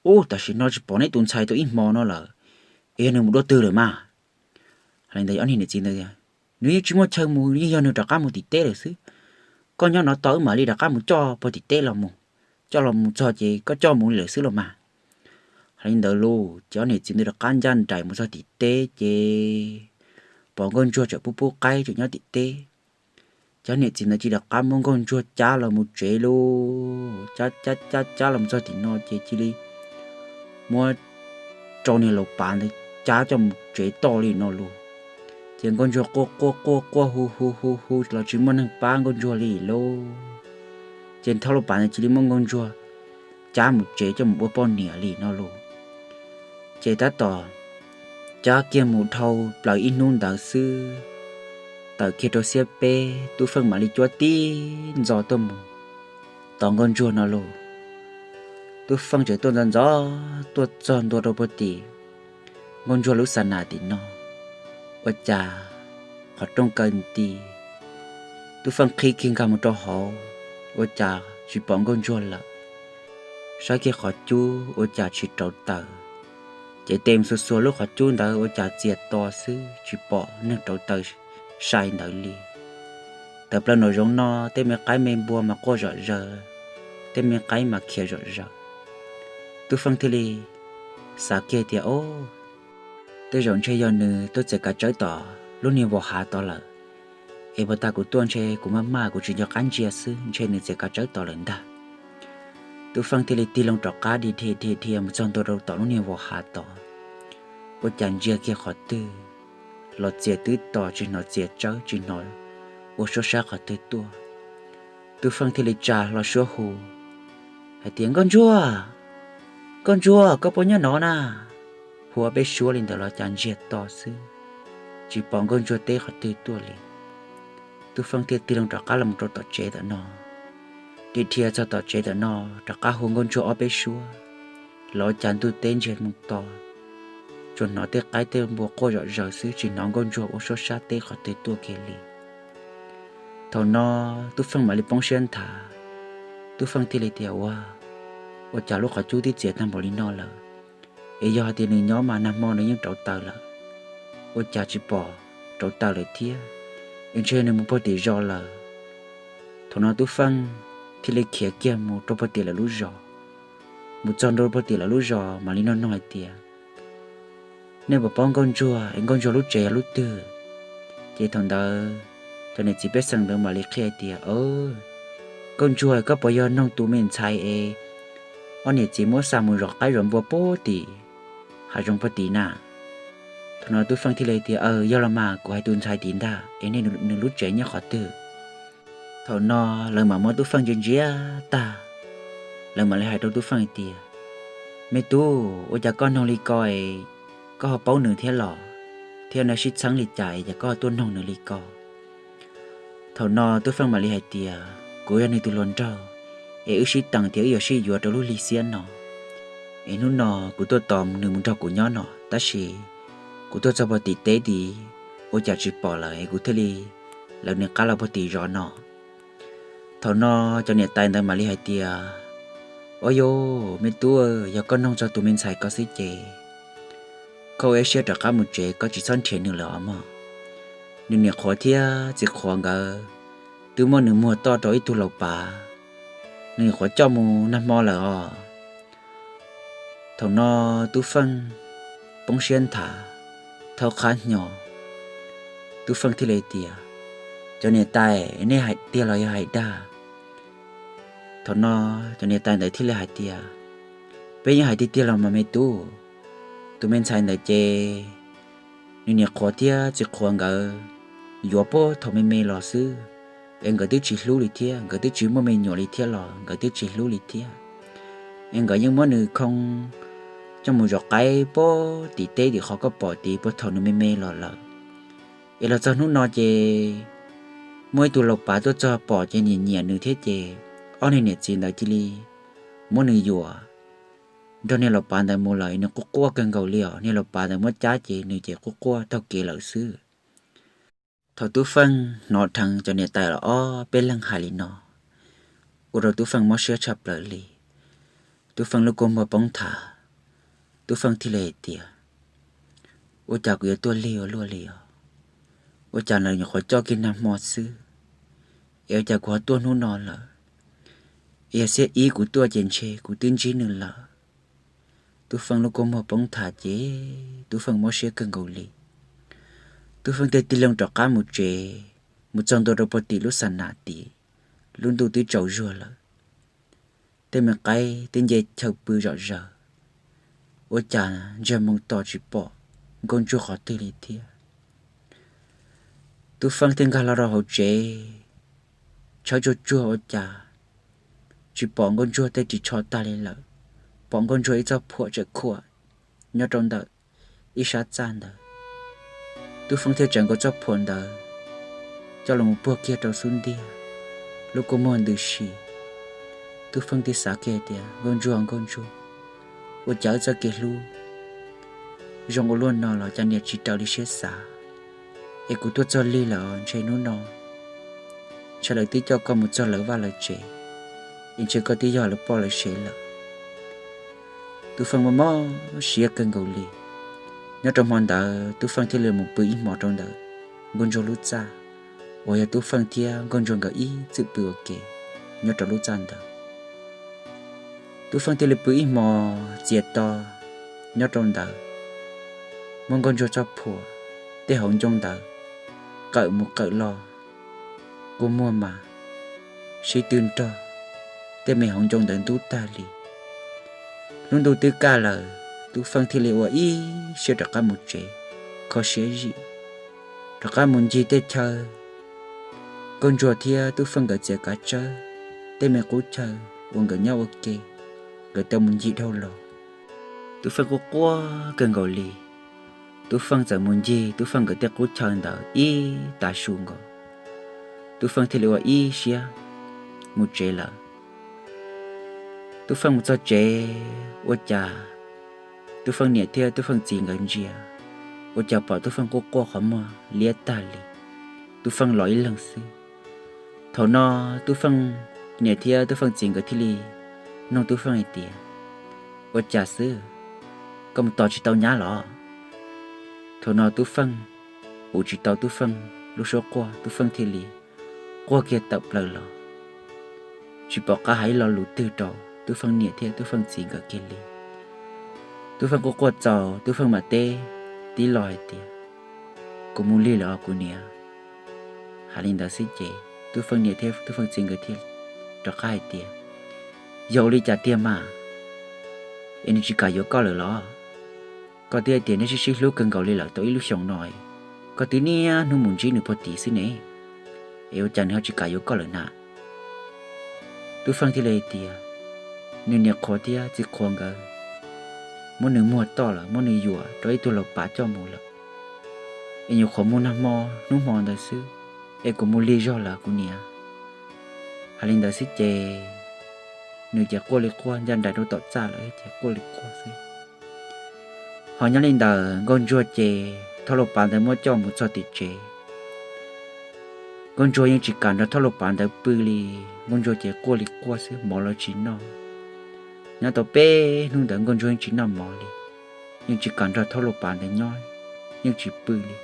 ub, tam sim no tsis pom neb tus ntxhais tau ib hmo no lawm, es yog nws mus dua twg lawm mas? Hais li ntawd ob niag niam txiv ntawd tias, nws yeej tsis muaj chaw mus, yeej yog nws rov qab mus tim teb lawm xwb. Koj nyob no tos wb mam li rov qab mus coj puag tim teb los mus, coj los mus txog ces koj coj mus li lawm xwb los mas. Hais li ntawd lauj, ces ob niam txiv ntawd rov qab ncaj nraim mus txog tim teb ces pom Nkauj Ntsuag tseem pub pub qaib tseem nyob tim teb. Ces ob niam txiv ntawd cia li rov qab muab Nkauj Ntsuag cab los mus tsev lauj, cab cab cab cab los mus txog tim no ces cia li muab rau niag Lauj Pav ntawd cab coj mus tsev toj li no lauj. Ces Nkauj Ntsuag quaj quaj quaj quaj hu hu hu hu los tsis muaj neeg pab Nkauj Ntsuag li lauj. Ces Thoj Lauj Pav ntawd cia li muab Nkauj Ntsuag cab mus tsev coj mus ua poj niam li no lauj. Ces tab tom cab kiag mus dhau plaws ib hnub ntawd xwb, tawm kiag rau xiab peb, Tub Feej mam li cuab tib ntxo tuaj mus tos Nkauj Ntsuag no lauj. Tub Feej tseem tuaj ntxov ntxov tuaj txog ntua rau puag tim Nkauj Ntsuag lub xa nas tim no, ua cas qhov rooj kaw nti. Tub Feej qhib kiag nkag mus rau hauv, ua cas tsis pom Nkauj Ntsuag lawm. Saib kiag qhov cub ua cas tsis rauv taws, ces tes mus xuas xuas lub qhov cub ntawd ua cas txias to xwb, tsis pom neeg rauv taws sai ntawd li. Tawm plaws nraum zoov no tej me qaib me npua mas quaj zom zaws, tej me qaib mas khiav zom zaws. Tub Feej thiaj li xav kiag tias, o, tej zaum ntshe yog nws tuaj txiav kav tsawb tom lub niag vos hav tod lawm, es puag ta kuv tuaj ntshe kuv maj maj kuv tsis nco qab ntsia xwb, ntshe nws txiav kav tsawb tod lawm ntag. Tub Feej thiaj li tig loo rov qab dhia dhia dhia dhia mus txog ntua rau tom lub niag vos hav tod. Ua cas ntsia kiag qhov twg los txias twb to, tsis hnov txias tsawb, tsis hnov ua suab sab qhov twg tuaj. Tub Feej thiaj li tsa hlo suab hu hais tias, Nkauj Ntsuag, Nkauj Ntsuag, koj puas nyob no na? Hu ob peb suab li ntawd los cas ntsiag to xwb, tsis pom Nkauj Ntsuag teb qhov twg tuaj li. Tub Feej thiaj tig loo rov qab los rau tom tsev tom no, dhia dhia txog tom tsev tom no, rov qab hu Nkauj Ntsuag ob peb suab los cas ntuj teb ntsiag mus to, tsuas hnov tej qaib tej npua quaj zom zaws xwb, tsis hnov Nkauj Ntsuag ua suab sab teb qhov twg tuaj kiag li. Thaum no Tub Feej mam li poob siab nthav. Tub Feej thiaj li tias, ua, ua cas lub qhov cub twb txias tag npaum li no lawm, es yog hais tias nws nyob mas nag hmo nws yeej rauv taws lawm. ua cas tsis pom rauv taws lawm thiab, es ntshe nws mus puag tim zos lawm. Thaum no Tub Feej thiaj li khiav kiag mus rau puag tim lawv lub zos. Mus txog ntua puag tim lawv lub zos mam li nug noog hais tias, Nej puas paub Nkauj Ntsuag es Nkauj Ntsuag lub tsev yog lub twg? Ces thaum ntawd cov niam txiv pej xeem ntawd mam li qhia hais tias, Nkauj Ntsuag, koj puas yog noog tus me ntxhais es ob niam txiv muab xa mus zov qaib zov npua puag tim hav zoov puag tim na? Thaum no Tub Feej thiaj li tias, Aws, yog los mas, kuv hais tus ntxhais tim ntag, es nej, nws lub tsev nyob qhov twg? Thaum no lawv mam muab Tub Feej ntsia ntsia tag, lawv mam li hais rau Tub Feej hais tias, Me tub, ua cas koj noog li ko es koj ho paub nws thiab los? Thiab nej sib txheeb li cas es koj tuaj noog nws li ko? Thaum no Tub Feej mam li hais tias, Kuv yog nws tus hluas nraug, es wb sib teem tias wb yuav sib yuav rau lub hli xiab no. Es hnub no kuv tuaj tos nws mus nrog kuv nyob no, tab sis kuv tuaj txog puag tim teb tid, ua cas tsis pom lawm es kuv thiaj li lawv nws qab los puag tim zos no. Thaum no cov niam tais ntawd mam li hais tias, Ua yus me tub, yog koj noog txog tus me ntxhais ko xwb ces koj ua ib siab rov qab mus tsev, koj tsis txhob nrhiav nws lawm os mog. Nws niam qhuav thiab txiv qhuav nkawd twb muab nws muag toj rau ib tug laus pav, nws niam qhuav coj mus nag hmo lawm os. Thaum no Tub Feej poob siab nthav, thaub qhab hnyo. Tub Feej thiaj li tias, Cov niam tais, nej hais tiag los yog hais dag? Thaum no cov niam tais ntawd thiaj li hais tias, Peb yeej hais tiag tiag los mas me tub. Tus me ntxhais ntawd ces nws niam qhuav thiab txiv qhuav nkawd yuav puag thaum me me los xwb, es nkawd twb tsis hlub li thiab, nkawd twb tsis muaj me nyuam li thiab los nkawd twb tsis hlub li thiab. Es nkawd yeej muab nws khoo coj mus zov qaib puag tim teb tim qhov koj pom tid puag thaum nws me me los lawm. Es los txog hnub no ces muaj ib tug laus pav tuaj txog pom ces nyiam nyiam nws thiab ces ob niag niam txiv ntawd cia li muab nws yuam, nrog niag laus pav ntawd mus lawm, nws quaj quaj kawg nkaus li os. Niag laus pav ntawd muab cab ces nws ces quaj quaj taug kev lawm xwb. Thaum Tub Feej hnov dheev cov niam tais los ob peb leeg hais li no, ua rau Tub Feej mob siab tshaj plaws li. Tub Feej lub kua muag poob nthav, Tub Feej thiaj li hais tias, Ua cas kuv yuav tuaj lig ua luaj li os? Ua cas lawv nyuam qhuav coj kiag nag hmo xwb, es ua cas kuv ho tuaj hnub no lawm? Es yog xiab ib kuv tuaj ces ntshe kuv twb ntsib nws lawm. Tub Feej lub kua muag poob nthav ces Tub Feej mob siab kawg nkaus li. Tub Feej thiaj tig loo rov qab mus tsev, mus txog ntua rau puag tim lub xa nas tid, lub ntuj twb tsaus zuag lawm. Tej me qaib twb nce chaw pw zom zaws, ua cas ntsiag moo to tsis pom Nkauj Ntsuag qhov twg li thiab. Tub Feej thiaj nkag los rau hauv tsev, tshawb tsuag tsuag ua cas tsis pom Nkauj Ntsuag tej ris tsho tag li lawm, pom Nkauj Ntsuag ib txoj phuam tseem khuam nyob rau ntawm ib sab txaj ntawd. Tub Feej thiaj tsawv nkaus txoj phuam ntawd coj los puag kiag rau xub ntiag, lub kua muag ntws si. Tub Feej thiaj xav kiag tias, Nkauj Ntsuag, Nkauj Ntsuag, ua cas wb txoj kev hlub zoo ua luaj no los cas niam tsis raws li siab xav? Es kuv tuaj txog lig lawm os, ntshe hnub no ntshe lawv twb coj koj mus txog lawv vaj lawv tsev, es ntshe koj twb yog lawv poj lawv sev lawm. Tub Feej mob mob siab kawg nkaus li. Nyob rau hmo ntawd Tub Feej thiaj li mus pw ib hmos rau ntawm Nkauj Ntsuag lub txaj, uas yog Tub Feej thiab Nkauj Ntsuag nkawd ib txwm pw ua ke nyob rau lub txaj ntawd. Tub Feej thiaj li pw ib hmos txias to nyob rau ntawd, muab Nkauj Ntsuag txoj phuam tej hauv ncoo ntawd qawm mus qawm los, kua muag mas sib tw nrog tej me hauv ncoo ntawd ntub tag li. Lub ntuj twb kaj lawm, Tub Feej thiaj li ua ib siab rov qab mus tsev, kho siab zim, rov qab mus ncig tej chaw Nkauj Ntsuag thiab Tub Feej nkawd txiav kav tsawb, tej me qub chaw uas nkawd nyob ua ke, nkawd tau mus ncig dhau los. Tub Feej quaj quaj kawg nkaus li. Tub Feej txawm mus ncig Tub Feej nkawd tej qub chaw ntawd ib tag su nkaus, Tub Feej thiaj li ua ib siab mus tsev lawm. Tub Feej mus txog tsev, ua cas Tub Feej niam thiab Tub Feej txiv nkawd ntsia, ua cas pom Tub Feej quaj quaj qhov muag liab tag li, Tub Feej los ib leeg xwb. Thaum no Tub Feej niam thiab Tub Feej txiv nkawd thiaj li nug Tub Feej hais tias, Ua cas xwb, koj mus tos tsis tau nyab los? Thaum no Tub Feej ua tsis tau Tub Feej lub suab quaj, Tub Feej thiaj li quaj kiag tawm plaws los, tsis pom qab hais ib lo lus twg rau Tub Feej niam thiab Tub Feej txiv nkawd kiag li. Tub Feej quaj quaj txaus, Tub Feej mam teb tib lo hais tias, Kuv mus lig lawm os kuv niam. Hais li ntawd xwb ces Tub Feej niam thiab Tub Feej txiv nkawd thiaj rov qab hais tias, Yog ua li cas tiag mas, es nws tsis kam yuav koj lawm los? Koj twb hais tias nej sib sib hlub kawg nkaus li lawm tau ib lub xyoos no, koj twb niaj hnub mus ntsib nws puag tim xwb ne, es ua cas nws ho tsis kam yuav koj lawm na? Tub Feej thiaj li hais tias, Nws niam qhuav thiab txiv qhuav nkawd muab nws muag toj lawm, muab nws yuam rau ib tug laus pav coj mus lawm, es nyuam qhuav mus nag hmo hnub hmo ntawd xwb, es kuv mus lig zog lawm kuv niam. Hais li ntawd xwb ces nws ces quaj li quaj, ncaj nraim rau tom txaj lawm ces quaj li quaj xwb. Ho nyob li ntawd Nkauj Ntsuag ces thauj laus pav ntawd muab coj mus txog tim tsev. Nkauj Ntsuag yeej tsis kam nrog thauj laus pav ntawd pw li, Nkauj Ntsuag ces quaj li quaj xwb, mov los tsis noj. Nyob tau peb hnub ntawd Nkauj Ntsuag yeej tsis noj mov li, yeej tsis kam nrog thauj laus pav ntawd nyob, yeej tsis pw li.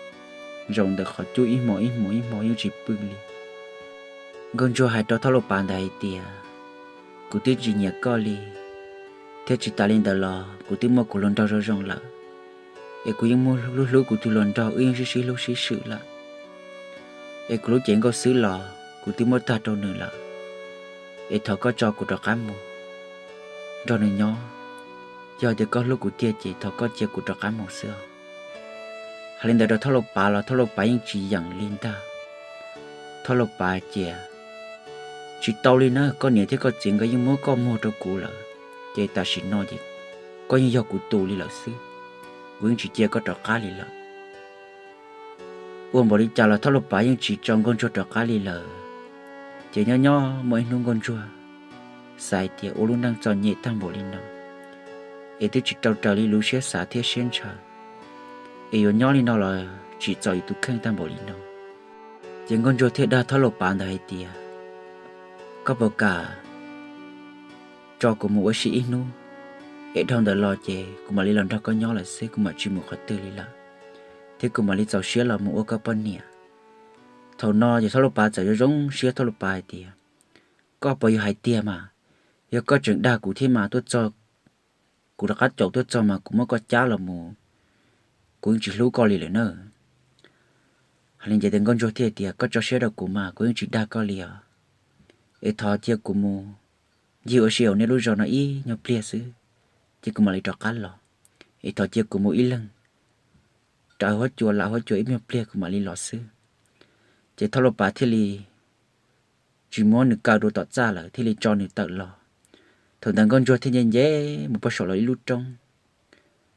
Zaum ntawm qhov cub ib hmo ib hmo ib hmo yeej tsis pw li. Nkauj Ntsuag hais rau thauj laus pav ntawd hais tias, Kuv twb tsis nyiam koj li, thiab tsis tas li ntawd los kuv twb muaj kuv hluas nraug zoo zoo lawm, es kuv yeej muaj hlub hlub kuv tus hluas nraug, wb yeej sib sib hlub sib swm lawm. Es kuv lub cev nkauj xwb los kuv twb muab tag rau nws lawm, es thov koj tso kuv rov qab mus nrog nws nyob. Yog tias koj hlub kuv tiag ces thov koj cia kuv rov qab mus xwb. Hais li ntawd rau thauj laus pav los thauj laus pav yeej tsis yeem li ntag. Thauj laus pav tias, Tsis tau li na, koj niam thiab koj txiv nkawd yeej muab koj muag rau kuv lawm, ces tam sim no ces koj yeej yog kuv tus li lawm xwb, kuv yeej tsis cia koj rov qab li lawm. Ua npaum li cas los thauj laus pav yeej tsis tso Nkauj Ntsuag rov qab li lawm. Ces nyob nyob muaj ib hnub Nkauj Ntsuag xav hais tias ua lub neej txom nyem tag npaum li no, es twb tsis rau raws li lub siab xav thiab siab ntshaw, es yuav nyob li no los tsim txom yus tus kheej tag npaum li no. Ces Nkauj Ntsuag thiaj dag thauj laus pav ntawd hais tias, Koj puas kam tso kuv mus ua si ib hnub, es dhau ntawd los ces kuv mam li los nrog koj nyob lawm xwb, kuv mam tsis mus qhov twg li lawm, thiab kuv mam li txaus siab los mus ua koj poj niam. Thaum no ces thauj laus pav txawm zoo zoo siab, thauj laus pav hais tias, Koj puas yog hais tiag mas? Yog koj tseem dag kuv thiab mas, tuaj txog, kuv rov qab caum tuaj txog mas kuv muab koj cab los mus, kuv yeej tsis hlub koj li lawm na. Hais li ntawd ces Nkauj Ntsuag thiaj tias, Koj tso siab rau kuv mas, kuv yeej tsis dag koj li os. Es thov cia kuv mus ncig ua si hauv nej lub zos no ib nyuag pliag xwb, ces kuv mam li rov qab los. Es thov cia kuv mus ib leeg rau huab cua, lam huab cua ib nyuag pliag kuv mam li los xwb. Ces thauj laus pav thiaj li tsis muab nws kaw rau tom txaj lawm, thiaj li tso nws tawm los. Thaum ntawd Nkauj Ntsuag thiaj nce nce mus pog saum los ib lub roob.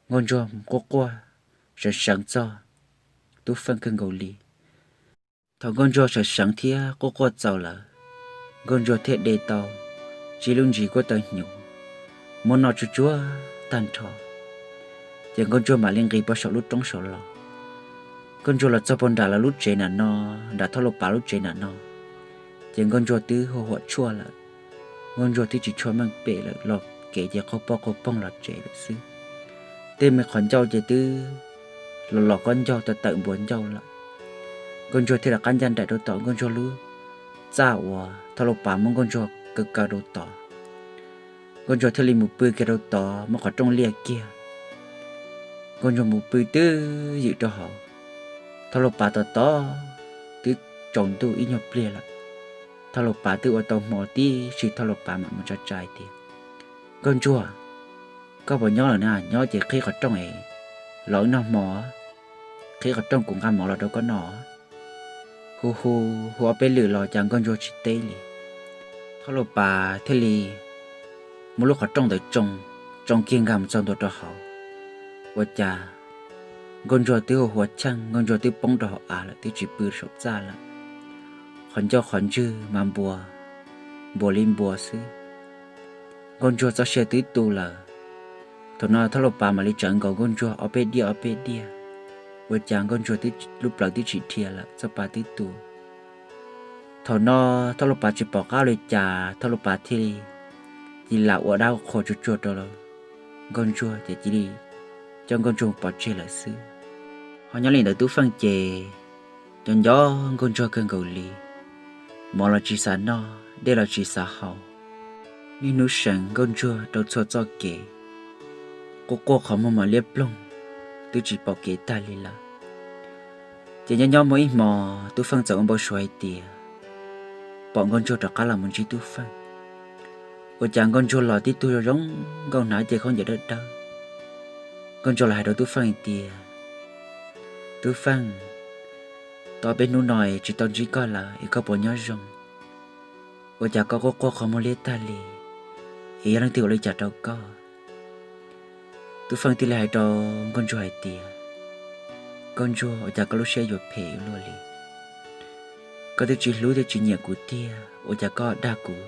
Nkauj Ntsuag quaj quaj seev seev txog Tub Feej kawg nkaus li. Thaum Nkauj Ntsuag seev seev thiab quaj quaj txaus lawm, Nkauj Ntsuag thiaj de tau tsib lub ntsis kuab taw hnyuv, muab noj tsuag tsuag tag nrho. Ces Nkauj Ntsuag mam li nqis pog saum lub roob saud los. Nkauj Ntsuag los txog pog nram lawv lub tsev nram no, nram thauj laus pav lub tsev nram no, ces Nkauj Ntsuag twb hu huam tshuaj lawm. Nkauj Ntsuag twb tsis tshua meej pem lawm, los kev ces qaug poj qaug poog los tsev lawm xwb. Tej me qhov ncauj ces twb los los qaub ncaug tawm tawm npuas ncauj lawm. Nkauj Ntsuag thiaj rov qab ncaj nraim rau tom Nkauj Ntsuag lub txaj uas thauj laus pav muab Nkauj Ntsuag kaw kaw rau tod. Nkauj Ntsuag thiaj li mus pw kiag rau tod, muab qhov rooj liaj kiag. Nkauj Ntsuag mus pw twb ywm rau hauv. Thauj laus pav tos tos twb tsaus ntuj ib nyuag pliag lawm. Thauj laus pav twb ua tau hmo tib si, thauj laus pav mam mus tsa tsa hais tias, Nkauj Ntsuag, koj puas nyob lawm na? Nyob ces qhib qhov rooj es los wb noj hmo, qhib qhov rooj kuv nqa mov los rau koj noj. Hu hu hu ob peb lwm los cas Nkauj Ntsuag tsis teb li. Thauj laus pav thiaj li muab lub qhov rooj ntawd tsoo, tsoo kiag nkag mus txog ntua rau hauv. Ua cas Nkauj Ntsuag twb hu huav cheej, Nkauj Ntsuag twb poob rau hauv av lawm, twb tsis pw saum txaj lawm. Qhov ncauj qhov ntswg mas npuas, npuas li npuas xwb. Nkauj Ntsuag txoj sia twb tu lawm. Thaum no thauj laus pav mam li tsawv nkaus Nkauj Ntsuag ob peb diaj ob peb diaj. Ua cas Nkauj Ntsuag lub plawv twb tsis dhia lawm, txoj pa twb tu. Thaum no thauj laus pav tsis pom qab ua li cas, thauj laus pav thiaj li cia li lam ua dab qhua tsuag tsuag rau Nkauj Ntsuag ces cia li coj Nkauj Ntsuag pov tseg lawm xwb. Ho nyob li ntawd Tub Feej ces nco nco Nkauj Ntsuag kawg nkaus li. Mov los tsis xav noj, dej los tsis xav haus. Niaj hnub seev Nkauj Ntsuag rau txhua txoj kev, quaj quaj qhov muag mas liab ploog, twb tsis pom kev tag li lawm. Ces nyob nyob muaj ib hmo, Tub Feej txawm ua npau suav hais tias pom Nkauj Ntsuag rov qab los mus ntsib Tub Feej. Ua cas Nkauj Ntsuag los tib tug zoo zoo nkauj, hnav cev khaub ncaws dawb dawb. Nkauj Ntsuag los hais rau Tub Feej hais tias, Tub Feej, tau peb hnub no tsis tau ntsib koj lawm es koj puas nyob zoo? Ua cas koj quaj quaj qhov muag liab tag li, es yog leej twg ua li cas rau koj? Tub Feej thiaj li hais rau Nkauj Ntsuag hais tias, Nkauj Ntsuag, ua cas koj lub siab yuav phem ua luaj li? Koj twb tsis hlub thiab tsis nyiam kuv tiag, ua cas koj dag kuv,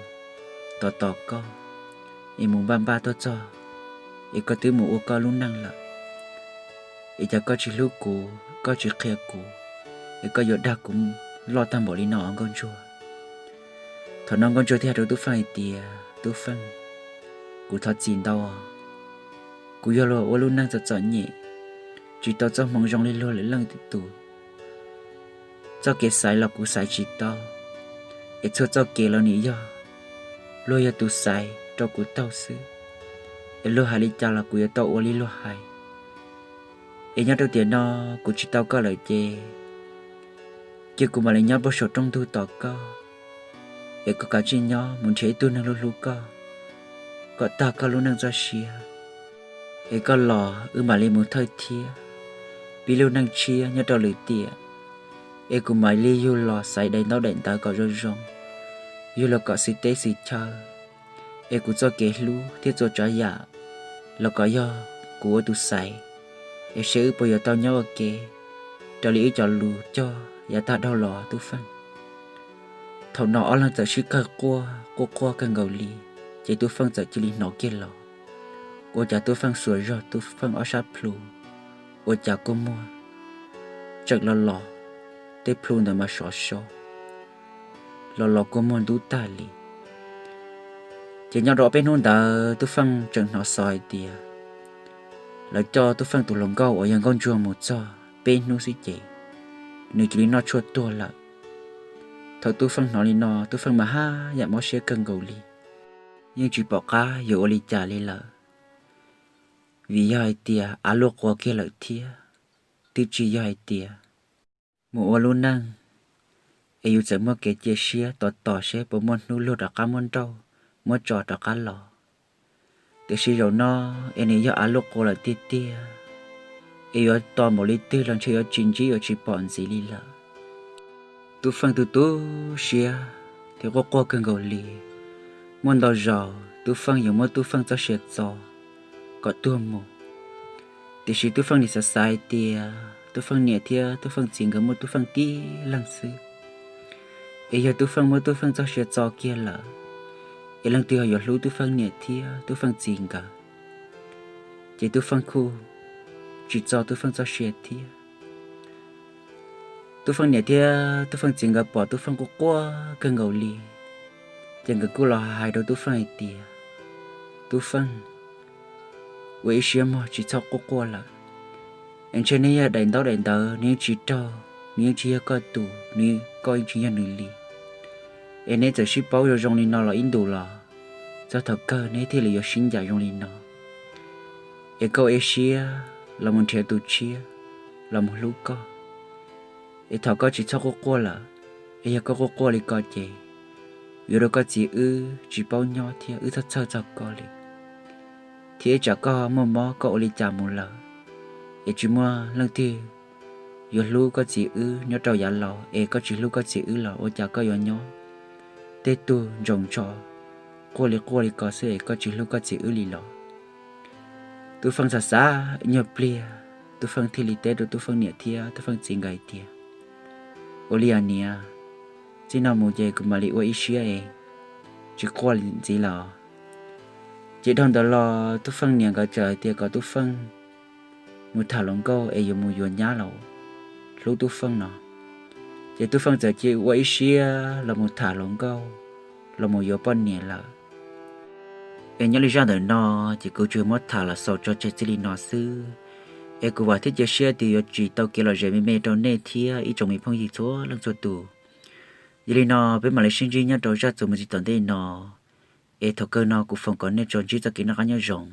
tos tos koj, es mus npaj npaj tuaj txog, es koj twb mus ua koj lub neej lawm. Es cas koj tsis hlub kuv, koj tsis qhia kuv, es koj yuav dag kuv loj tag npaum li no os Nkauj Ntsuag? Thaum no Nkauj Ntsuag thiaj hais rau Tub Feej hais tias, Tub Feej, kuv thov txim ntau os. Kuv yog luag ua lub neej txom txom nyem, tsis tau txoj hmoov zoo li luag lwm leej tus. Txoj kev xaiv los kuv xaiv tsis tau, es txhua txoj kev los nws yog luag yog tus xaiv rau kuv taug xwb. Es luag hais li cas los kuv yuav tau ua li luag hais. Es nyob rau tiam no kuv tsis tau koj lawm ces cia kuv mam li nyob puag saum rooj ntug tos koj, es koj kav tsij nyob mus nrhiav ib tug neeg hlub hlub koj kom tag koj lub neej txoj sia. Es koj los wb mam li mus thawj thiab, pib lub neej tshiab nyob rau lwm tiam. Es kuv mam li yug los xaiv daim ntaub daim ntawv kom zoo zoo, yug los kom xws teb xws chaw. Es kuv txoj kev hlub thiab txhua tsav yam los kom yog kuv ua tus xaiv, es seb wb puas yuav tau nyob ua ke raws li wb cov lus cog yav tag dhau los Tub Feej. Thaum no ob leeg txawm sib qawg quaj quaj quaj kawg nkaus li, ces Tub Feej txawm cia li hnov kiag los. Ua cas Tub Feej xuas zog Tub Feej ob sab plhu, ua cas kua muag tseem los los, tej plhu ntawd mas sov so, los los kua muag ntub tag li. Ces nyob rau ob peb hnub ntawd Tub Feej tseem hnov xov hais tias lawv coj Tub Feej tus hluas nkauj uas yog Nkauj Ntsuag mus txog peb hnub xwb ces nws cia li noj tshuaj tuag lawm. Thaum Tub Feej hnov li no Tub Feej mas haj yam mob siab kawg nkaus li, yeej tsis pom qab yuav ua li cas li lawm, vim yog hais tias av luaj qua kiag lawm thiab, twb tsis yog hais tias mus ua lub neej es yus txawm muaj kev cia siab tos tos seb puas muaj hnub luag rov qab muab nrauj muab tso rov qab los. Tiam sis zaum no es nws yog av luaj qua lawm tiag tiag, es yuav tos npaum li twg los ntshe yuav tsis ntsib yuav tsis pom ntxiv li lawm. Tub Feej tu tu siab thiab quaj quaj kawg nkaus li. Muaj ntau zaus Tub Feej yuav muab Tub Feej txoj sia txo kom tuag mus, tiam sis Tub Feej nim xav xav hais tias Tub Feej niam thiab Tub Feej txiv nkawd muaj Tub Feej tib leeg xwb. Es yog Tub Feej muab Tub Feej txoj sia txo kiag lawm, es leej twg ho yuav hlub Tub Feej niam thiab Tub Feej txiv nkawd? Ces Tub Feej kuj tsis txo Tub Feej txoj sia thiab. Tub Feej niam thiab Tub Feej txiv nkawd pom Tub Feej quaj quaj kawg nkaus li, ces nkawd kuj los hais rau Tub Feej hais tias, Tub Feej, ua ib siab mog, tsis txhob quaj quaj lawm. Es ntshe neb yog daim ntaub daim ntawv, nws yeej tsis raug, nws yeej tsis yog koj tus, nws, koj yeej tsis yog nws li. Es neb txawm sib paub zoo zoo li no los ib ntus los, txog thaum kawg neb thiaj li yuav sib ncaim zoo li no. Es koj ua ib siab los mus nrhiav tus tshiab los mus hlub koj. Es thov koj tsis txhob quaj quaj lawm, es yog koj quaj quaj li ko ces yuav rau koj txiv wb tsis paub nyob thiab wb txhob txhawj txog koj li. Thiab ib tsam koj muaj mob koj ua li cas mus lawm, es tsis muaj leej twg yuav hlub koj txiv wb nyob rau yav laus, es koj tsis hlub koj txiv wb los ua cas koj yuav nyob tej tug ntsoos ntsho quaj li quaj li ko xwb es koj tsis hlub koj txiv wb li los? Tub Feej xav xav ib nyuag pliag, Tub Feej thiaj li teb rau Tub Feej niam thiab Tub Feej txiv nkawd hais tias, ua li os niam, txij no mus ces kuv mam li ua ib siab es tsis quaj li ntxiv lawm. Ces dhau ntawd los Tub Feej niam nkawd txawm hais tias kom Tub Feej mus tham hluas nkauj es yuav mus yuav nyab los hlub Tub Feej no. Ces Tub Feej txawm cia ua ib siab los mus tham hluas nkauj, los mus yuav poj niam lawm. Es nyob li zaj ntawm no ces kuv tsuas muab tham los xaus tso tseg txij li no xwb. Es kuv vam thiab cia siab tias yuav tsim tau kev lom zem me me rau nej thiab ib tsoom me phooj ywg txhua leej txhua tus. Yog li no peb mam li sib ntsib nyob rau zaj txuas mus txog tom ntej no, es thaum kawg no kuv foom kom nej tsuas ntsib txoj kev noj qab nyob zoo.